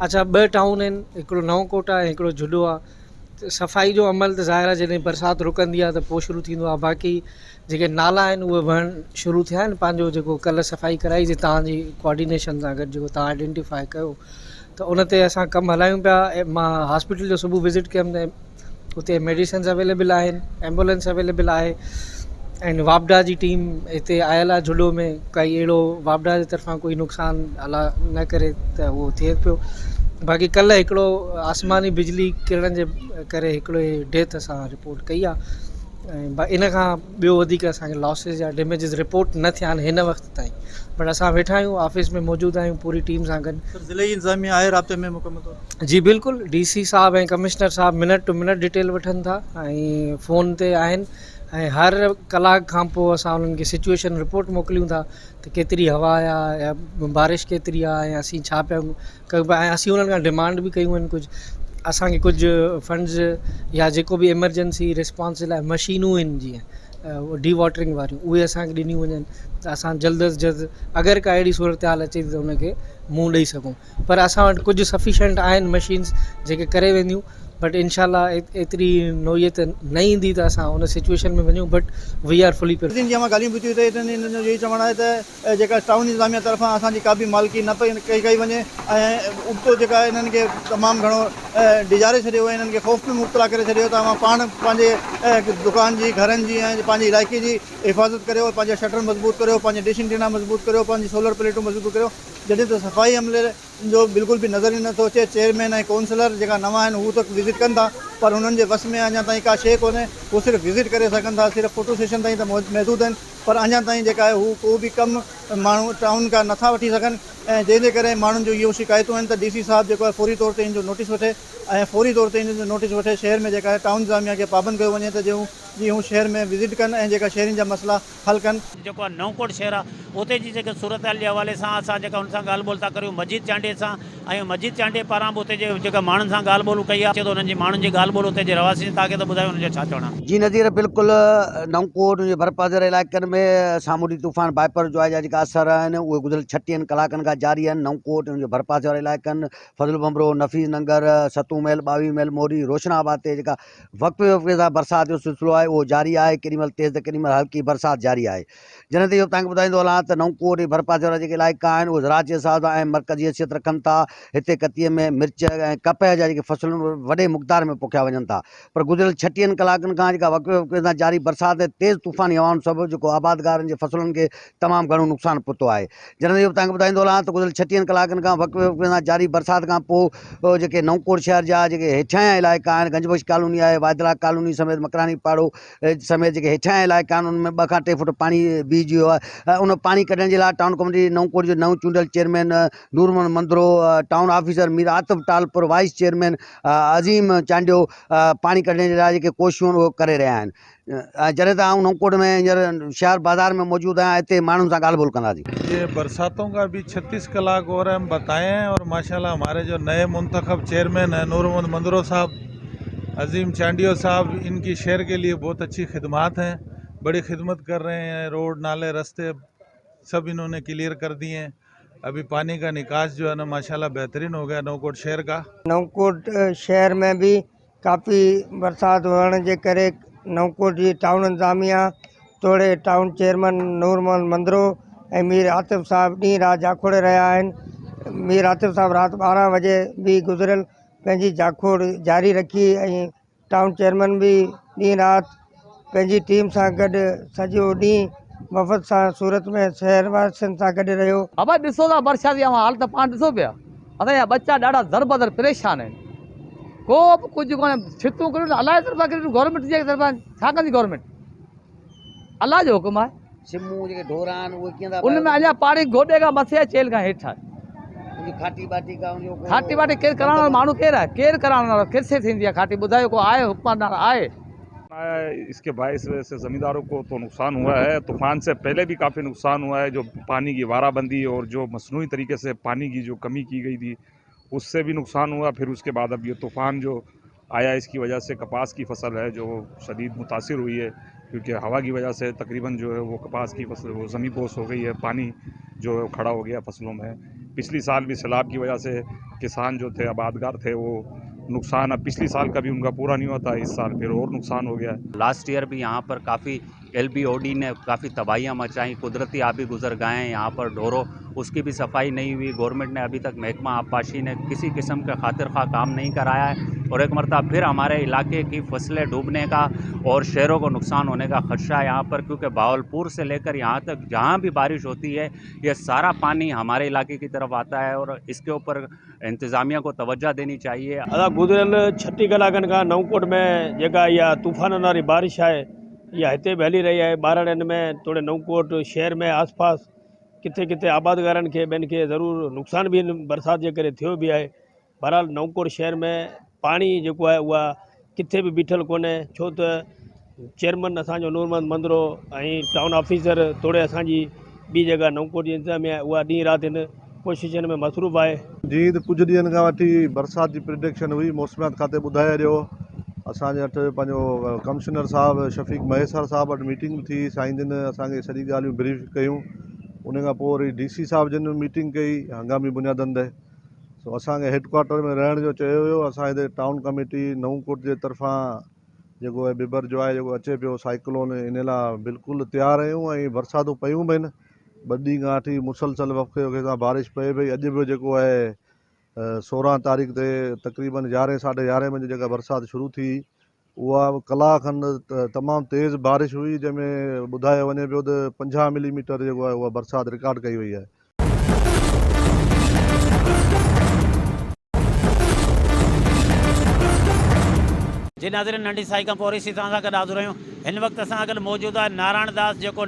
L: اڇا ٻه ٽائون آهن هڪڙو نئون ڪوٽ آهي هڪڙو جهڏو آهي صفائي جو عمل ته ظاهر آهي جڏهن برسات رڪندي آهي ته پوء شروع ٿيندو آهي باقي جيڪي نالا آهن اهي وهڻ شروع ٿيا آهن پنهنجو جيڪو ڪلهه صفائي ڪرائي سي توهان جي ڪوآرڊينيشن سان گڏ جيڪو توهان آئيڊينٽيفائي ڪيو ته ان تي اسان ڪم هلايون پيا مان هاسپيٽل جو صبح وزٽ ڪيم ته اتي ميڊيسنز اويليبل آهن ايمبولينس اويليبل آهي ۽ واپڊا جي ٽيم هتي آيل آهي جهڏو ۾ ڪائي اهڙو واپڊا جي طرفان ڪوئي نقصان الله نه ڪري ته اهو ٿئي پيو باقي ڪلهه هڪڙو آسماني بجلي ڪرڻ جي ڪري هڪڙي ڊيٿ اسان رپورٽ ڪئي آهي ۽ ان کان ٻيو وڌيڪ اسانکي لاسز يا ڊيميجز رپورٽ نه ٿيا آهن هن وقت تائين بٽ اسان ويٺا آهيون آفيس ۾ موجود آهيون پوري ٽيم سان گڏ.
H: سر ضلعي انتظاميه آهي رابطي ۾ مڪمل طور.
L: جي بلڪل ڊي سي صاحب ۽ ڪمشنر صاحب منٽ ٽو منٽ ڊيٽيل وٺن ٿا ۽ فون تي آهن ۽ هر ڪلاڪ کان پوء اسان انهن کي سچوئيشن رپورٽ موڪليون ٿا ته ڪيتري هوا آهي يا بارش ڪيتري آهي ۽ اسين ڇا پيا ڪيون ۽ اسين انهن کان ڊمانڊ به ڪيون آهن ڪجهه اسان کي ڪجهه فنڊز يا جيڪو به ايمرجنسي رسپانس جي لاء مشينون آهن جيئن ڊي واٽرنگ واريون اهي اسان کي ڏنيون وڃن ته اسان جلد از جلد اگر ڪا اهڙي صورتحال اچي ٿي ته ان کي منهن ڏئي سگهون پر اسان وٽ ڪجهه سفيشنٽ آهن مشينز جيڪي ڪري وينديون. بٽ انشاء الله ايتري نوعيت نه ايندي ته اسان ان سچويشن ۾ وڃون بٽ we are fully
H: جن جي اوهان ڳالهيون ٻڌيون ته انهن جو اهو ئي چوڻ آهي ته جيڪا ٽائون انتظاميا طرفان اسان جي ڪا به مالڪي نه پئي ڪئي وڃي ۽ ابتو جيڪا انهن کي تمام گهڻو ڊيڄاري ڇڏيو ۽ انهن کي خوف ۾ مبتلا ڪري ڇڏيو ته اوهان پاڻ پنهنجي دڪان جي گهرن جي ۽ پنهنجي علائقي جي حفاظت ڪريو پنهنجا شٽر مضبوط ڪريو پنهنجا ڊش انٽينا مضبوط ڪريو پنهنجي سولر پليٽون مضبوط ڪريو جڏهن ته صفائي عملي جو بلڪل به نظر ئي نٿو اچي، چيئرمين ۽ ڪونسلر جيڪا نوان آهن هو ته وزٽ ڪن ٿا پر انهن جي وس ۾ اڃا تائين ڪا شيء ڪونهي، هو صرف وزٽ ڪري سگهن ٿا، صرف فوٽو سيشن تائين ته محدود آهن پر اڃا تائين جيڪا آهي هو ڪو به ڪم ماڻهو ٽائون کان نٿا وٺي سگهن ۽ جنهن جي ڪري ماڻهن جون اهو شڪايتون آهن ته ڊي سي صاحب جيڪو آهي فوري طور تي ان جو نوٽيس وٺي ۽ فوري طور تي ان جو نوٽيس وٺي شهر ۾ جيڪا آهي ٽائون انتظاميا کي پابند ڪيو وڃي ته جيئن هو شهر ۾ وزٽ ڪن ۽ جيڪا شهرين جا مسئلا حل ڪن.
A: جيڪو نئون ڪوٽ شهر آ اتي جي جيڪي صورتحال جي حوالي سان اسان جيڪا ان سان ڳالهه ٻولهه ٿا ڪريون مجيد چانڊيي سان ۽ مجيد چانڊيي پاران به اتي جي جيڪا ماڻهن سان ڳالهه ٻولهه ڪئي آ اچي ٿو انهن جي ماڻهن جي ڳالهه ٻولهه اتي جي رهواسين سان تاڪي ته ٻڌايو انهن جو ڇا چوڻ آ.
M: جي نظير بلڪل نئون ڪوٽ جي ڀرپاسي واري علائقن ۾ سامونڊي طوفان بائپر جواء جا جيڪا اثر آهن اهي گذريل ڇٽيهن ڪلاڪن کان جاري آهن نئون ڪوٽ ان جي ڀرپاسي واري علائقن فضل ڀنڀرو، نفيس ننگر، ستون ميل، ٻاويهه ميل موري، روشن آباد تي جيڪا وقفي وقفي سان برسات جو سلسلو آهي اهو جاري آهي ڪيڏي مهل تيز ته ڪيڏي مهل هلڪي برسات جاري آهي جڏهن ته اهو به توهان کي ٻڌائيندو هلان ته نئون ڪوٽ ۽ ڀرپاسي وارا جيڪي علائقا آهن اهي زراعت جي حساب سان اهم مرڪزي حيثيت رکن ٿا هتي ڪتيء ۾ مرچ ۽ ڪپهه جا جيڪي فصلون وڏي مقدار ۾ پوکيا وڃن ٿا پر گذريل ڇٽيهن ڪلاڪن کان جيڪا وقفي وقفي سان جاري برسات ۽ تيز طوفاني هوائن سبب جيڪو آبادگارن جي فصلن کي تمام گهڻو نقصان پهتو آهي جڏهن ته اهو به توهان کي ٻڌائيندو هلان ته گذريل ڇٽيهن ڪلاڪن کان وقفي وقفي سان جاري برسات کان پوء جيڪي نئون ڪوٽ شهر جا جيڪي هيٺاهيان علائقا آهن گنج بخش ڪالوني آهي وادلا ڪالوني سميت مڪراني پاڙو سميت جيڪي هيٺاهيان علائقا آهن انهن ۾ ٻه کان ٽي فوٽ پاڻي بيهجي ويو آهي ان پاڻي ڪڍڻ جي لاء ٽائون ڪميٽي نئون ڪوٽ جو نئون چونڊيل chairman Noor Muhammad Mandhro town officer Mir Atif Talpur vice chairman Azeem Chandio پاڻي ڪڍڻ جي لاء جيڪي ڪوششون آهن اهي ڪري رهيا آهن جڏهن ته آئون نئون ڪوٽ ۾ هينئر شهر بازار ۾ موجود آهيان اتي ماڻهن سان ڳالهه ٻولهه ڪنداسين.
N: ये बरसातों का भी 36 कलाक हो रहा है हम बताए हैं और माशाल्लाह हमारे जो नए मुंतखब चेयरमैन हैं नूर मोहम्मद मंदरो साहब अजीम चांडियो साहब इनकी शहर के लिए बहुत अच्छी खिदमात हैं बड़ी खिदमत कर रहे हैं रोड नाले रास्ते सब इन्होंने क्लियर कर दिए हैं अभी पानी का निकास जो है ना माशाल्लाह बेहतरीन हो गया नौकोट शहर का।
O: नौकोट शहर में به ڪافي برسات هئڻ جي ڪري نئونڪوٽ جي ٽائون انتظاميا توڙي ٽائون چيئرمين نور محمد منڌرو ۽ مير عاطف صاحب ڏينهن رات جاکوڙي رهيا آهن مير عاطف صاحب رات 12 وڄي به گذريل پنهنجي جاکوڙ جاري رکي ۽ ٽائون چيئرمين به ڏينهن رات پنهنجي ٽيم سان گڏ سڄو ڏينهن وفد سان سورت ۾ شهر واسين سان گڏ رهيو.
P: بابا ڏسو ٿا برسات جي اوهان حالت پاڻ ڏسو پيا اسان جا ٻچا ڏاڍا دربدر پريشان آهن ڪو به ڪجهه ڪونهي ڇتون ڪريون الله جي طرفان ڪريون گورنمينٽ جي طرفان ڇا ڪندي گورنمينٽ الله جو حڪم آهي.
M: سمون جيڪي ڍور آهن اهي ڪيئن ٿا
P: ان ۾ اڃا پاڻي گوڏي کان مٿي آهي چيلهه کان هيٺ آهي.
M: ان جي کاٽي ٻاٽي ڪا ان جو ڪو
P: کاٽي ٻاٽي ڪير ڪرائڻ وارو ماڻهو ڪير آهي ڪير ڪرائڻ وارو ڪيسي ٿيندي آهي کاٽي ٻڌايو ڪو آهي حڪمران آهي.
Q: آیا ہے اس کے باعث سے زمینداروں کو تو نقصان ہوا ہے طوفان سے پہلے بھی کافی نقصان ہوا ہے جو پانی کی وارہ بندی اور جو مصنوعی طریقے سے پانی کی جو کمی کی گئی تھی اس سے بھی نقصان ہوا پھر اس کے بعد اب یہ طوفان جو آیا اس کی وجہ سے کپاس کی فصل ہے جو شدید متاثر ہوئی ہے کیونکہ ہوا کی وجہ سے تقریباً جو ہے وہ کپاس کی فصل وہ زمیں بوس ہو گئی ہے پانی جو ہے کھڑا ہو گیا فصلوں میں پچھلی سال بھی سیلاب کی وجہ سے کسان جو تھے آبادگار تھے وہ نقصان اب پچھلی سال کا بھی ان کا پورا نہیں ہوتا اس سال پھر اور نقصان ہو گیا ہے۔
R: لاسٹ ایئر بھی یہاں پر کافی ایل بی او ڈی نے کافی تباہیاں مچائیں، قدرتی آبی گزرگاہیں یہاں پر ڈھوروں اس کی بھی صفائی نہیں ہوئی، گورنمنٹ نے ابھی تک محکمہ آبپاشی نے کسی قسم کا خاطر خواہ کام نہیں کرایا ہے اور ایک مرتبہ پھر ہمارے علاقے کی فصلیں ڈوبنے کا اور شہروں کو نقصان ہونے کا خدشہ ہے یہاں پر، کیونکہ بہاولپور سے لے کر یہاں تک جہاں بھی بارش ہوتی ہے یہ سارا پانی ہمارے علاقے کی طرف آتا ہے اور اس کے اوپر انتظامیہ کو توجہ دینی چاہیے۔
S: ادا گذريل ڇٽيهه ڪلاڪن کان نئون ڪوٽ ۾ جيڪا اها طوفانن واري بارش آهي اها هتي به هلي رهي آهي ٻهراڙين ۾ توڙي نئون ڪوٽ شهر ۾ آس پاس ڪٿي ڪٿي آبادگارن کي ٻين کي ضرور نقصان به هن برسات جي ڪري ٿيو به آهي بهرحال نئون ڪوٽ شهر ۾ پاڻي جيڪو آهي اها ڪٿي به بيٺل ڪونهي ڇو ته چيئرمن اسان جو نور محمد منڌرو ۽ ٽائون آفيسر توڙي اسان جي ٻي جيڪا نئون ڪوٽ جي انتظاميا آهي اها ڏينهن رات هن ڪوششن ۾ مصروف آهي.
T: جيئن ته ڪجهه ڏينهن کان وٺي برسات جي پرڊڪشن هئي موسميات کاتي ٻڌائي ڇڏيو هو اسان جي وٽ پنهنجو ڪمشنر صاحب شفيق مهيسر صاحب وٽ ميٽنگ به ٿي سائين جن اسان کي سڄي ڳالهيون بريف ڪيون ان کان پوء وري ڊي سي صاحب جن ميٽنگ ڪئي هنگامي بنيادن تي. سو اسان کي هيڊ ڪوارٽر ۾ رهڻ جو چيو ويو. اسان هتي ٽائون ڪميٽي نئون ڪوٽ جي طرفان جيڪو هي ببر جو آهي جيڪو اچي پيو سائيڪلون ان لاء بلڪل تيار آهيون ۽ برساتون پيون به آهن. ٻه ڏينهن کان وٺي مسلسل وقفي وقفي سان بارش پئي پئي. اڄ به جيڪو آهي 16 تاريخ تي تقريبن يارهين ساڍي يارهين بجي جيڪا برسات شروع ٿي اها به ڪلاڪ کن تمام تيز بارش هئي جنهن ۾ ٻڌايو وڃي پيو ته 50 ملي ميٽر جيڪو آهي اها برسات رڪارڊ ڪئي وئي آهي.
A: جي ناظرين ننڍي سائي کان پوء وري سي توهان سان گڏ حاضر آهيون. هن وقت اسان سان گڏ موجود آهي نارائڻ داس جيڪو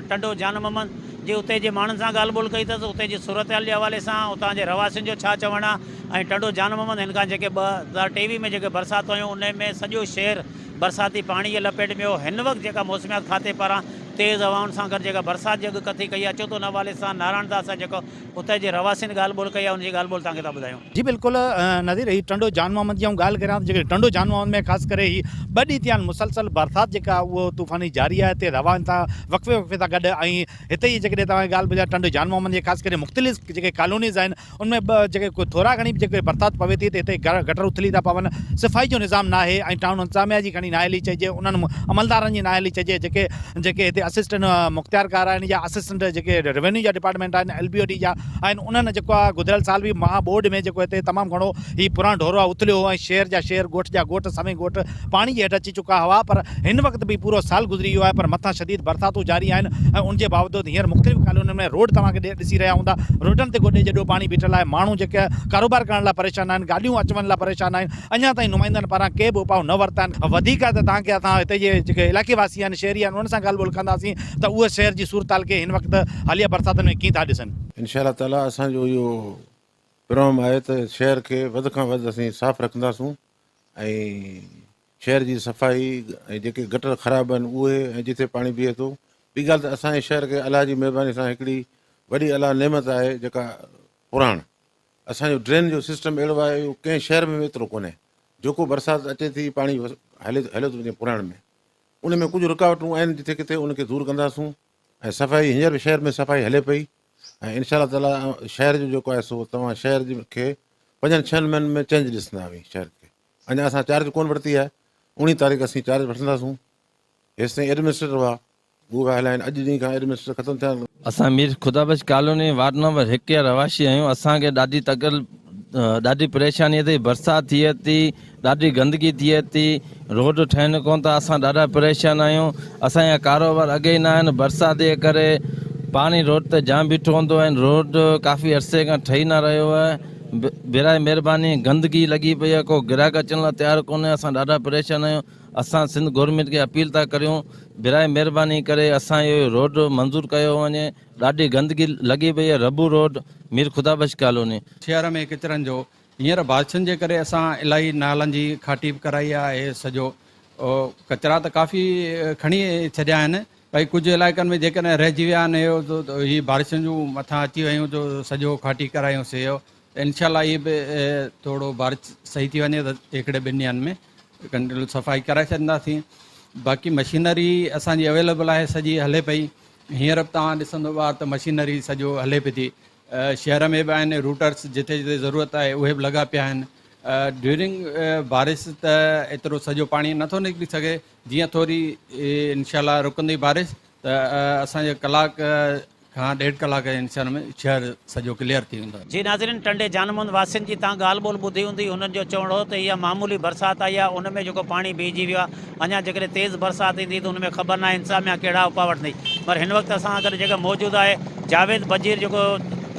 A: ٽنڊو جان محمد جي اتي جي ماڻهن سان ڳالهه ٻولهه ڪئي اٿس اتي جي صورتحال جي حوالي سان اتان جي رهواسين جو ڇا چوڻ آهي ۽ ٽنڊو جان محمد هن کان جيڪي 2023 ۾ جيڪي برساتون آيون انهي ۾ سڄو شهر برساتي پاڻي جي لپيٽ ۾ هو هن وقت جيڪا موسميات کاتي پاران تيز هوائن سان گڏ جيڪا برسات جي اڳڪٿي ڪئي آهي اچو ته ان حوالي سان نارائڻ داس سان جيڪو اتي جي رهواسين ڳالهه ٻولهه ڪئي آهي ان جي ڳالهه ٻولهه توهان کي ٿا ٻڌايون.
U: جي بلڪل نظير هي ٽنڊو جان محمد جي آئون ڳالهه ڪريان ته جيڪڏهن ٽنڊو جان محمد ۾ خاص ڪري هي ٻه ڏينهن ٿيا آهن مسلسل برسات جيڪا اهو طوفاني جاري آهي تيز هوائن سان وقفي وقفي سان گڏ ۽ هتي ئي جيڪڏهن توهان کي ڳالهه ٻڌايان ٽنڊو جان محمد جي خاص ڪري مختلف جيڪي ڪالونيز آهن ان ۾ به جيڪي ٿورا گهڻي به جيڪي برسات پوي ٿي ته هتي گٽر اٿلي ٿا پون، صفائي جو نظام ناهي ۽ ٽائون انتظاميا جي کڻي نااهلي چئجي انهن عملدارن جي نااهلي چئجي جيڪي جيڪي هتي اسسٽنٽ مختيارڪار آهن يا اسسٽنٽ جيڪي روينيو جا ڊپارٽمينٽ آهن ايل بي او ڊي جا آهن انهن جيڪو آهي گذريل سال به مها ٻوڏ ۾ جيڪو هتي تمام گهڻو هي پراڻ ڍورو آهي اٿليو هو ۽ شهر جا شهر ڳوٺ جا ڳوٺ سوين ڳوٺ پاڻي جي هيٺ اچي چڪا هئا پر هن وقت به پورو سال گذري ويو آهي پر مٿان شديد برساتون جاري آهن ۽ ان جي باوجود هينئر مختلف ڪالونين ۾ روڊ توهان کي ڏسي رهيا هوندا روڊن تي گوڏي جيڏو پاڻي بيٺل آهي ماڻهو جيڪي ڪاروبار ڪرڻ لاء پريشان آهن گاڏيون اچ وڃ لاء پريشان آهن اڃا تائين نمائندن پاران ڪي به اپاء نه ورتا آهن وڌيڪ ته توهان کي اسان هتي جي جيڪي علائقي واسي آهن شهري آهن انهن سان ڳالهه ٻولهه ڪنداسين ته اهي شهر جي صورتحال کي هن وقت حاليه برساتن ۾ ڪيئن ٿا ڏسن.
V: انشاء الله تعالي اسان جو اهو پروم آهي ته شهر کي وڌ کان وڌ اسين صاف رکنداسون ۽ شهر جي صفائي ۽ جيڪي گٽر خراب آهن اهي ۽ جتي پاڻي بيهي ٿو ٻي ڳالهه ته اسان جي شهر کي الله جي مهرباني سان هڪڙي وڏي الله نعمت آهي جيڪا پراڻ اسان جو ڊرين جو سسٽم اهڙو آهي اهو ڪنهن شهر ۾ به ايترو ڪونهي جيڪو برسات اچي ٿي پاڻي هلي هليو ٿو وڃي پراڻ ۾ ان ۾ ڪجهه رڪاوٽون آهن جتي ڪٿي ان کي دور ڪنداسون ۽ صفائي هينئر به شهر ۾ صفائي هلي پئي ۽ انشاء الله تعالي شهر جو جيڪو آهي سو توهان شهر جي کي پنجن ڇهن مهينن ۾ چينج ڏسندا اوهين شهر کي اڃا اسان چارج ڪونه ورتي آهي اوڻيهه تاريخ اسين چارج وٺنداسون هيستائين ايڊمنسٽريٽر هئا اهي پيا هلائين اڄ ڏينهن کان ايڊمنسٽريٽر ختم ٿيا آهن.
W: اسان Mir Khuda Bakhsh colony ward number هڪ جا رهواسي آهيون اسان کي ڏاڍي تڪل ڏاڍي پريشاني ٿي برسات ٿئي ٿي ڏاڍي گندگي ٿئي ٿي روڊ ٺهن ڪون ٿا اسان ڏاڍا پريشان آهيون اسان جا ڪاروبار اڳي ئي نه آهن برسات جي ڪري پاڻي روڊ تي جام بيٺو هوندو آهي روڊ ڪافي عرصي کان ٺهي نه رهيو آهي براء مهرباني گندگي لڳي پئي آهي ڪو گراهڪ اچڻ لاء تيار ڪونهي اسان ڏاڍا پريشان آهيون اسان سنڌ گورنمينٽ کي اپيل ٿا ڪريون براء مهرباني ڪري اسان جو روڊ منظور ڪيو وڃي ڏاڍي گندگي لڳي پئي آهي ربو روڊ مير خدا بخش ڪالوني.
X: شهر ۾ ڪچرن جو هينئر بارشن جي ڪري اسان الاهي نالن جي کاٽي به ڪرائي آهي سڄو ڪچرا ته ڪافي کڻي ڇڏيا آهن ڀئي ڪجهه علائقن ۾ جيڪڏهن رهجي ويا آهن اهو هي بارشن جون مٿان اچي ويون جو سڄو کاٽي ڪرايون سي اهو ته انشاء الله هي به ٿورو بارش صحيح ٿي وڃي ته هڪڙي ٻن ڏينهن ۾ ڪنٽينيو صفائي ڪرائي ڇڏنداسين باقي مشينري اسان جي اويليبل آهي سڄي هلي پئي هينئر به توهان ڏسندو ٻاهر ته مشينري سڄو هلي پئي ٿي شهر ۾ به آهن روٽرس جتي جتي ضرورت آهي اهي به لڳا پيا آهن ڊيورنگ بارش ته ايترو سڄو پاڻي نٿو نڪري سگهي جيئن ٿوري انشاء الله رڪندي بارش ته اسان جو ڪلاڪ کان ڏيڍ ڪلاڪ انشاء الله ۾ شهر سڄو ڪليئر ٿي ويندو.
A: جي ناظرين ٽنڊي جان محمد واسين جي تان ڳالهه ٻولهه ٻڌي هوندي هنن جو چوڻ هو ته اها معمولي برسات آئي آهي ان ۾ جيڪو پاڻي بيهجي ويو آهي اڃا جيڪڏهن تيز برسات ايندي ته ان ۾ خبر ناهي انتظاميا ڪهڙا اپاء وٺندي پر هن وقت اسان سان گڏ جيڪا موجود آهي جاويد بجير جيڪو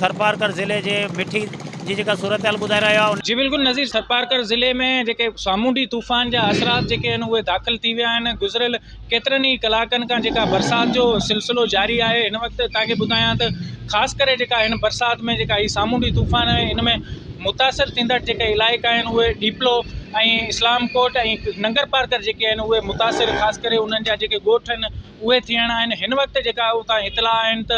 A: ٿرپارڪر ضلعي جي مٺي جي جيڪا صورتحال ٻڌائي رهيو آهي ان
Y: جي بلڪل نظير ٿرپارڪر ضلعي ۾ جيڪي سامونڊي طوفان جا اثرات جيڪي آهن اهي داخل ٿي ويا آهن گذريل ڪيترن ئي ڪلاڪن کان جيڪا برسات جو سلسلو جاري آهي هن وقت توهان کي ٻڌايان ته خاص ڪري جيڪا هن برسات ۾ جيڪا هي سامونڊي طوفان آهي ان ۾ متاثر ٿيندڙ جيڪي علائقا آهن اهي ڏيپلو ۽ اسلام ڪوٽ ۽ ننگر پارڪر جيڪي آهن اهي متاثر خاص ڪري انهن جا جيڪي ڳوٺ آهن اهي ٿيڻا آهن هن وقت جيڪا اتان اطلاع آهن ته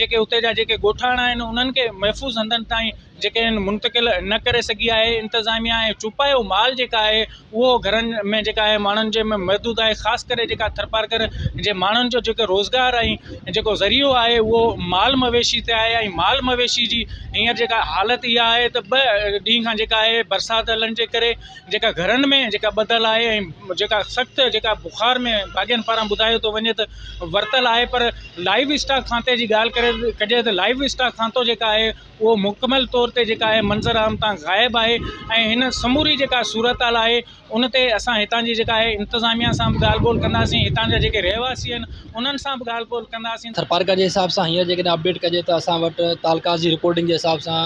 Y: جيڪي اتي جا جيڪي ڳوٺاڻا آهن انهن کي محفوظ هنڌن تائين جيڪي آهن منتقل نه ڪري سگهي آهي انتظاميا ۽ چوپايو مال جيڪا آهي اهو گهرن ۾ جيڪا آهي ماڻهن جي ۾ محدود آهي خاص ڪري جيڪا ٿرپارڪر جي ماڻهن جو جيڪو روزگار ۽ جيڪو ذريعو آهي اهو مال مويشي تي آهي ۽ مال مويشي جي هينئر جيڪا حالت اها آهي ته ٻه ڏينهن کان جيڪا آهي برسات هلڻ جي ڪري جيڪا گهرن ۾ جيڪا ٻڌل آهي ۽ جيڪا سخت جيڪا بخار ۾ ڀاڳين پاران ٻڌايو ٿو وڃي ته ورتل آهي پر لائيو اسٽاڪ کاتي جي ڳالهه ڪري ڪجي ته لائيو اسٽاڪ کاتو جيڪا آهي اهو مڪمل طور تي جيڪا آهي منظر عام تان غائب آهي ۽ هن سموري جيڪا صورتحال آهي ان تي اسان هتان جي جيڪا آهي انتظاميا سان به ڳالهه ٻولهه ڪنداسين هتان جا جيڪي رهواسي آهن انهن سان به ڳالهه ٻولهه ڪنداسين.
B: ٿرپارڪر جي حساب سان هينئر جيڪڏهن اپڊيٽ ڪجي ته اسان وٽ تعلقات جي رپورٽنگ جي حساب سان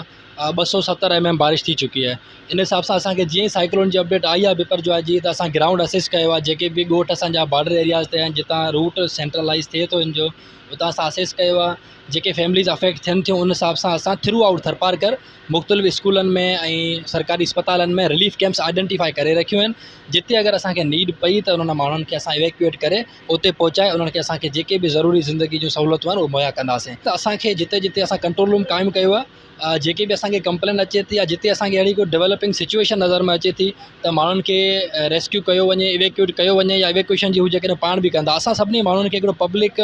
B: 270 ايم ايم بارش ٿي چڪي آهي ان حساب سان اسان کي جيئن ئي سائيڪلون جي اپڊيٽ آئي آهي بپر جواء جي ته اسان گرائونڊ اسيس ڪيو آهي جيڪي به ڳوٺ اسان جا بارڊر ايرياز تي آهن جتان روٽ سينٽرلائز ٿئي ٿو ان جو اتان اسان اسيس ڪيو آهي جيڪي فيمليز افيڪٽ ٿين ٿيون ان حساب سان اسان ٿرو آئوٽ ٿرپارڪر مختلف اسڪولن ۾ ۽ سرڪاري اسپتالن ۾ رليف ڪيمپس آئيڊنٽيفائي ڪري رکيون آهن جتي اگر اسان کي نيڊ پئي ته انهن ماڻهن کي اسان ايويڪيوئيٽ ڪري اتي پهچائي انهن کي اسان کي جيڪي به ضروري زندگي جون سهولتون آهن اهي مهيا ڪنداسين ته اسان کي جتي جتي اسان ڪنٽرول روم قائم ڪيو آهي جيڪي به اسان کي ڪمپلين اچي ٿي يا جتي اسان کي اهڙي ڪو ڊولپنگ سچويشن نظر ۾ اچي ٿي ته ماڻهن کي ريسڪيو ڪيو وڃي ايويڪيوئيٽ ڪيو وڃي يا ايويڪيوئيشن جي هو جيڪڏهن پاڻ به ڪندا اسان سڀني ماڻهن کي هڪڙو پبلڪ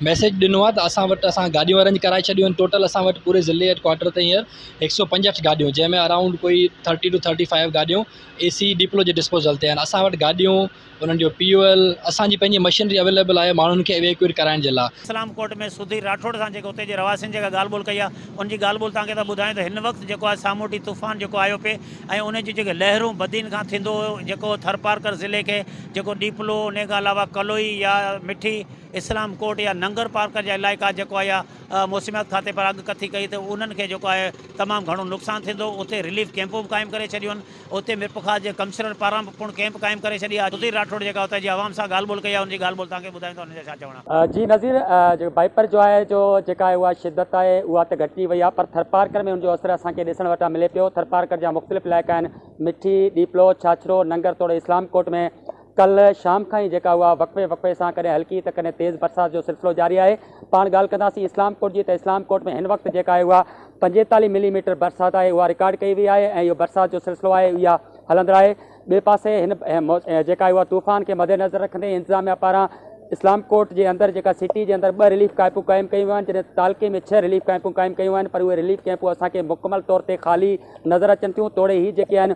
B: ميسيج ڏنو آهي ته اسان وٽ اسان گاڏيون ارينج ڪرائي ڇڏيون آهن ٽوٽل اسان وٽ پوري ضلعي هيڊ ڪوارٽر تي هينئر 165 گاڏيون جنهن ۾ اراؤنڊ ڪوئي 30 ٽو 35 گاڏيون اي سي ڏيپلو جي ڊسپوزل تي آهن اسان وٽ گاڏيون انهن جو پي او ايل اسان جي پنهنجي مشينري اويليبل آهي ماڻهن کي ايويڪيوئيٽ ڪرائڻ جي لاء.
A: اسلام ڪوٽ ۾ سڌير راٺوڙ سان جيڪو اتي جي رهواسين جيڪا ڳالهه ٻولهه ڪئي آهي ان جي ڳالهه ٻولهه توهان کي ٿا ٻڌايون ته هن وقت جيڪو آهي سامونڊي طوفان جيڪو آيو پئي ۽ ان جون جيڪي لهرون بدين کان ٿيندو جيڪو ٿرپارڪر ضلعي کي جيڪو ڏيپلو انهي کان علاوه ڪلوئي يا مٺي اسلام ڪوٽ يا ننگر پارڪر جا علائقا جيڪو آهي يا موسميات کاتي پاران اڳڪٿي ڪئي ته انهن کي جيڪو آهي تمام گهڻو نقصان ٿيندو اتي رليف ڪيمپون به قائم ڪري ڇڏيون آهن. اتي ميرپورخاص جي ڪمشنر پاران به پڻ ڪئمپ قائم ڪري ڇڏي آهي. سڌير راٺوڙ جيڪا اتي جي عوام سان ڳالهه ٻولهه ڪئي آهي ان جي ڳالهه ٻولهه توهان کي ٻڌايون ٿا انهن جا ڇا چوڻ آهي.
C: جي نظير جيڪو بائپر جواء جو جيڪا آهي اها شدت آهي اها ته گهٽجي وئي آهي پر ٿرپارڪر ۾ ان جو اثر اسان کي ڏسڻ وٽان ملي پيو ٿرپارڪر جا مختلف علائقا آهن مٺي، ڏيپلو، ڇاڇرو، ننگر توڙي اسلام ڪوٽ ۾ ڪلهه شام کان ئي جيڪا اها وقفي وقفي سان ڪڏهن هلڪي ته ڪڏهن تيز برسات جو سلسلو جاري آهي. پاڻ ڳالهه ڪنداسين اسلام ڪوٽ جي ته اسلام ڪوٽ ۾ هن وقت جيڪا آهي اها 45 ملي ميٽر برسات آهي اها رڪارڊ ڪئي وئي آهي ۽ اهو برسات جو سلسلو آهي اها هلندڙ آهي. ٻئي پاسي هن جيڪا آهي اها طوفان کي مدنظر رکندي انتظاميا پاران اسلام ڪوٽ جي اندر جيڪا سٽي جي اندر ٻه رليف ڪئمپون قائم ڪيون ويون آهن جڏهن ته تعلقي ۾ ڇهه رليف ڪئمپون قائم ڪيون ويون آهن پر اهي رليف ڪئمپون اسان کي مڪمل طور تي خالي نظر اچن ٿيون توڙي هي جيڪي آهن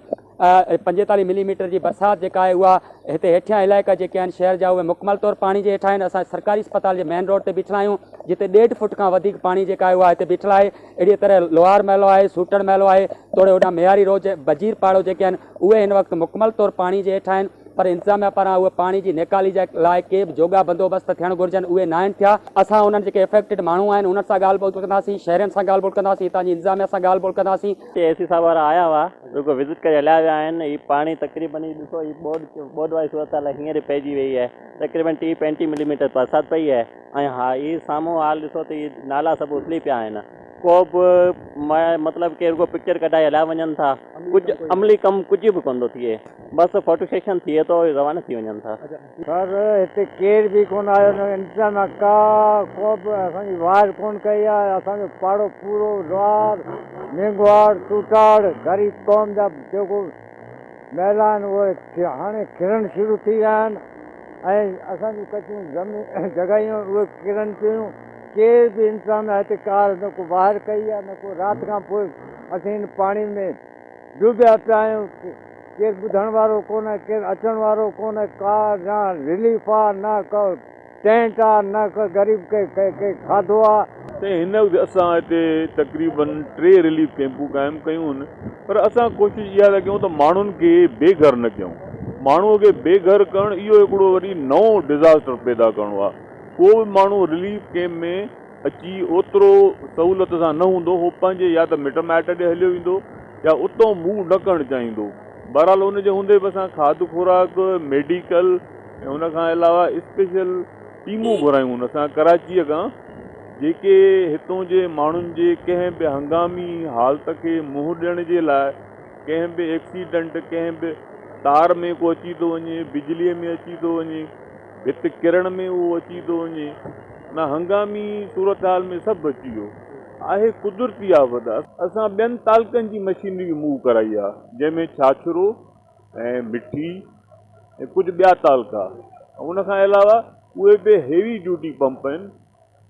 C: 45 ملي ميٽر جي برسات جيڪا آهي اها هتي هيٺيان علائقا جيڪي آهن شهر جا اهي مڪمل طور پاڻي جي هيٺ آهن اسان سرڪاري اسپتال جي مين روڊ تي بيٺل آهيون جتي ڏيڍ فوٽ کان وڌيڪ پاڻي جيڪا آهي اها هتي بيٺل آهي اهڙي طرح لوهار محلو آهي سوٽڻ محلو آهي توڙي هوڏانهن مياري روڊ بجير پاڙو جيڪي آهن اهي هن وقت مڪمل طور پاڻي جي هيٺ آهن پر انتظاميا پاران اهي پاڻي جي نيڪالي جي لاء ڪي به جوڳا بندوبست ٿيڻ گهرجن اهي ناهن ٿيا. اسان انهن جيڪي افيڪٽيڊ ماڻهو آهن انهن سان ڳالهه ٻولهه ڪنداسين، شهرين سان ڳالهه ٻولهه ڪنداسين، هتان جي انتظاميا سان ڳالهه ٻولهه ڪنداسين.
E: اي سي صاحب وارا آيا هئا رڳو وزٽ ڪري هليا ويا آهن هي پاڻي تقريبن هي ڏسو هي ٻوڏ ٻوڏ واري صورتحال هينئر پئجي وئي آهي تقريبن 30 35 ملي ميٽر برسات پئي آهي ۽ ها هي سامهون حال ڏسو ته هي نالا سڀ اٿلي پيا آهن ڪو به مطلب ڪي رڳو پڪچر ڪڍائي هليا وڃن ٿا ڪجهه عملي ڪم ڪجهه به ڪونه ٿو ٿئي بس فوٽو سيشن ٿئي ٿو روانا ٿي وڃن ٿا.
O: سر هتي ڪير به ڪونه آيو نه انتظاميا ڪا ڪو به اسان جي واهر ڪونه ڪئي آهي اسان جو پاڙو پورو لوهار مينگهواڙ ٽوٽاڙ غريب قوم جا جيڪو محلا آهن اهي هاڻي ڪرڻ شروع ٿي ويا آهن ۽ اسان جون ڪچيون زمين جڳهيون اهي ڪرن پيون ڪير به انتظاميا هتي ڪا نه ڪو واهر ڪئي آهي نه ڪو رات کان پوء اسين هن پاڻي ۾ ڊوبيا پيا آهيون ڪير ٻڌڻ وارو ڪونهي ڪير اچڻ وارو ڪونهي ڪا نه رليف آ نه ڪو ٽينٽ آ نه ڪو غريب کي ڪي کاڌو آ.
F: سائين هن وقت اسان هتي تقريبن ٽي رليف ڪئمپون قائم ڪيون آهن پر اسان ڪوشش اها ٿا ڪيون ته ماڻهن کي بي گهر نه ڪيون ماڻهو کي بي گهر ڪرڻ اهو هڪڙو وري نئون ڊزاسٽر پيدا ڪرڻو آهي ڪو به ماڻهو رليف ڪئمپ ۾ اچي اوترو سهولت سان نه هوندو، هو پنهنجي يا ته مٽ مائٽ ڏي هليو ويندو يا اتئون موو نه ڪرڻ چاهيندو. بهرحال ان جي هوندي به اسان کاڌ خوراڪ، ميڊيڪل ۽ ان کان علاوه اسپيشل ٽيمون گهرايون آهن اسان ڪراچيء کان جيڪي هتون جي ماڻهن جي ڪنهن به هنگامي حالت کي منهن ڏيڻ جي لاء ڪنهن به ايڪسيڊنٽ ڪنهن به تار ۾ ڪو اچي ٿو وڃي بجليء ۾ اچي ٿو وڃي ڀت ڪرڻ ۾ اهو اچي ٿو وڃي نه هنگامي صورتحال ۾ سڀ اچي ويو. آهي قدرتي آفت آهي. اسان ٻين تعلقن جي مشينري به موو ڪرائي آهي جنهن ۾ ڇاڇرو ۽ مٺي ۽ ڪجهه ٻيا تعلقا ان کان علاوه اهي به هيوي ڊيوٽي پمپ آهن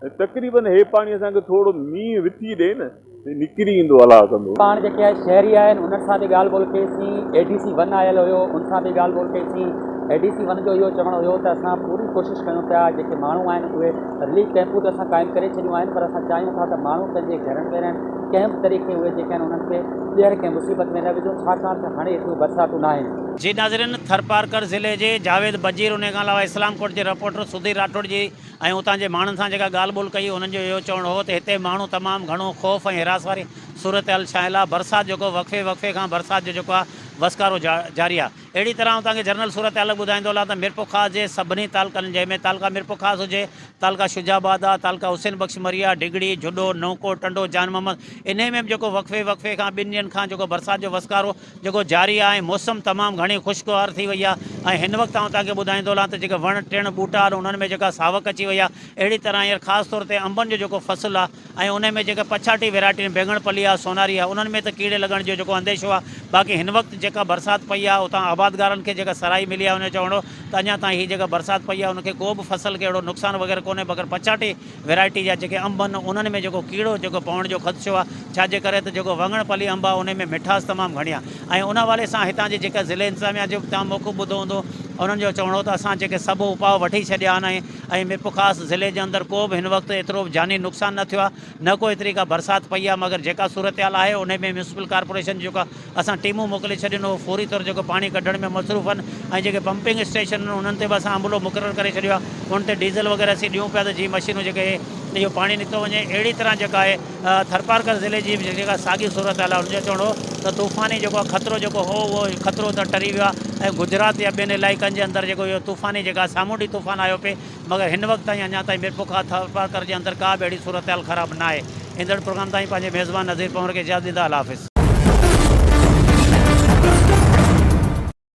F: ۽ تقريبن هي پاڻي اسان کي ٿورو مينهن وٿي ڏي نه ته نڪري ايندو الله ڪندو.
C: پاڻ جيڪي آهي شهري آهن انهن سان به ڳالهه ٻولهه ڪئي سين اي ڊي سي ون آيل هيو ان سان به ڳالهه ٻولهه ڪئي سين اي ڊي سي ون جو اهو چوڻ هيو ته اسان پوري ڪوشش ڪيون پيا جيڪي ماڻهو آهن اهي رليف ڪئمپون ته اسان قائم ڪري ڇڏيون آهن پر اسان چاهيون ٿا ته ماڻهو پنهنجي گهرن ۾ رهن ڪنهن به طريقي اهي جيڪي آهن انهن کي ٻيهر ڪنهن مصيبت ۾ نه وجهون ڇاڪاڻ ته هاڻي ايتريون برساتون ناهن.
A: جي ناظرين ٿرپارڪر ضلعي جي جاويد بجير انهي کان علاوه اسلام ڪوٽ جي رپورٽر سڌير راٺوڙ جي ۽ اتان جي ماڻهن سان جيڪا ڳالهه ٻولهه ڪئي انهن جو اهو چوڻ هو ته هتي ماڻهو تمام گهڻو خوف ۽ هراس واري صورتحال ڇانيل آهي برسات جيڪو وقفي وقفي کان برسات جو جيڪو آهي وسڪارو جاري آهي اهڙي طرح آئون توهان کي جنرل صورتحال ٻڌائيندو هلان ته ميرپورخاص جي سڀني تعلقن جنهن ۾ تعلقه ميرپورخاص هجي تعلقه شجاع آباد آهي تعلقه حسين بخش مري آهي ڊگهڙي جهڏو نئونڪوٽ ٽنڊو جان محمد انهي ۾ به جيڪو وقفي وقفي کان ٻن ڏينهن کان جيڪو برسات جو وسڪارو جيڪو جاري آهي ۽ موسم تمام گهڻي خوشگوار ٿي وئي آهي ۽ هن وقت آئون توهان کي ٻڌائيندو هلان ته جيڪي وڻ ٽڻ ٻوٽا آهن انهن ۾ جيڪا ساوڪ اچي وئي آهي اهڙي طرح هينئر خاص طور تي انبن جو جيڪو فصل آهي ۽ انهي ۾ جيڪا پڇاٽي ويرائٽي آهن بيگڻ پلي آهي سوناري آهي انهن ۾ ته ڪيڙي لڳڻ جو جيڪو انديشو آهي باقي هن وقت جيڪا برسات پئي آهي اتان آبادگارن کي جيڪا سرهائي ملي آهي ان جو چوڻ هو ته اڃا تائين هي جيڪا برسات پئي آهي ان کي ڪو به فصل کي اهڙو نقصان وغيره ڪونهي مگر پڇاٽي ويرائٽي جا جيڪي انب آهن انهن ۾ جيڪو ڪيڙو جيڪو پوڻ جو خدشو آهي ڇا جي ڪري ته جيڪو واڱڻ پلي انب آهي انهي ۾ مٺاس تمام گهڻي آهي ۽ ان حوالي سان هتان جي جيڪا ضلعي انتظاميا جو به توهان موقف ٻڌو هوندو انهن جو چوڻ هو ته اسان جيڪي سڀ اپاء وٺي ڇڏيا آهن ۽ ۽ ميرپورخاص ضلعي جي اندر ڪو به هن وقت ايترو جاني نقصان نه ٿيو آهي نه ڪو ايتري ڪا برسات پئي آهي مگر جيڪا صورتحال آهي انهي ۾ ميونسپل ڪارپوريشن جيڪا اسان ٽيمون موڪلي ڇڏيون اهي فوري طور جيڪو پاڻي ڪڍڻ ۾ مصروف آهن ۽ جيڪي پمپنگ اسٽيشن آهن انهن تي به اسان عملو مقرر ڪري ڇڏيو آهي ان تي ڊيزل وغيره اسين ڏيون پيا ته جيئن مشينون جيڪي اهو پاڻي نڪتو وڃي اهڙي طرح جيڪا آهي ٿرپارڪر ضلعي جي به جيڪا ساڳي صورتحال آهي ان جو چوڻ هو ته طوفاني جيڪو آهي خطرو جيڪو هو اهو خطرو ته ٽري ويو آهي ۽ گجرات يا ٻين علائقن جي اندر جيڪو اهو طوفاني جيڪا سامونڊي طوفان آيو پئي مگر هن وقت تائين اڃا تائين ميرپورخاص ٿرپارڪر جي اندر ڪا به اهڙي صورتحال خراب ناهي. ايندڙ پروگرام تائين پنهنجي ميزبان نذير پنهور کي اجازت ڏيندا الله حافظ.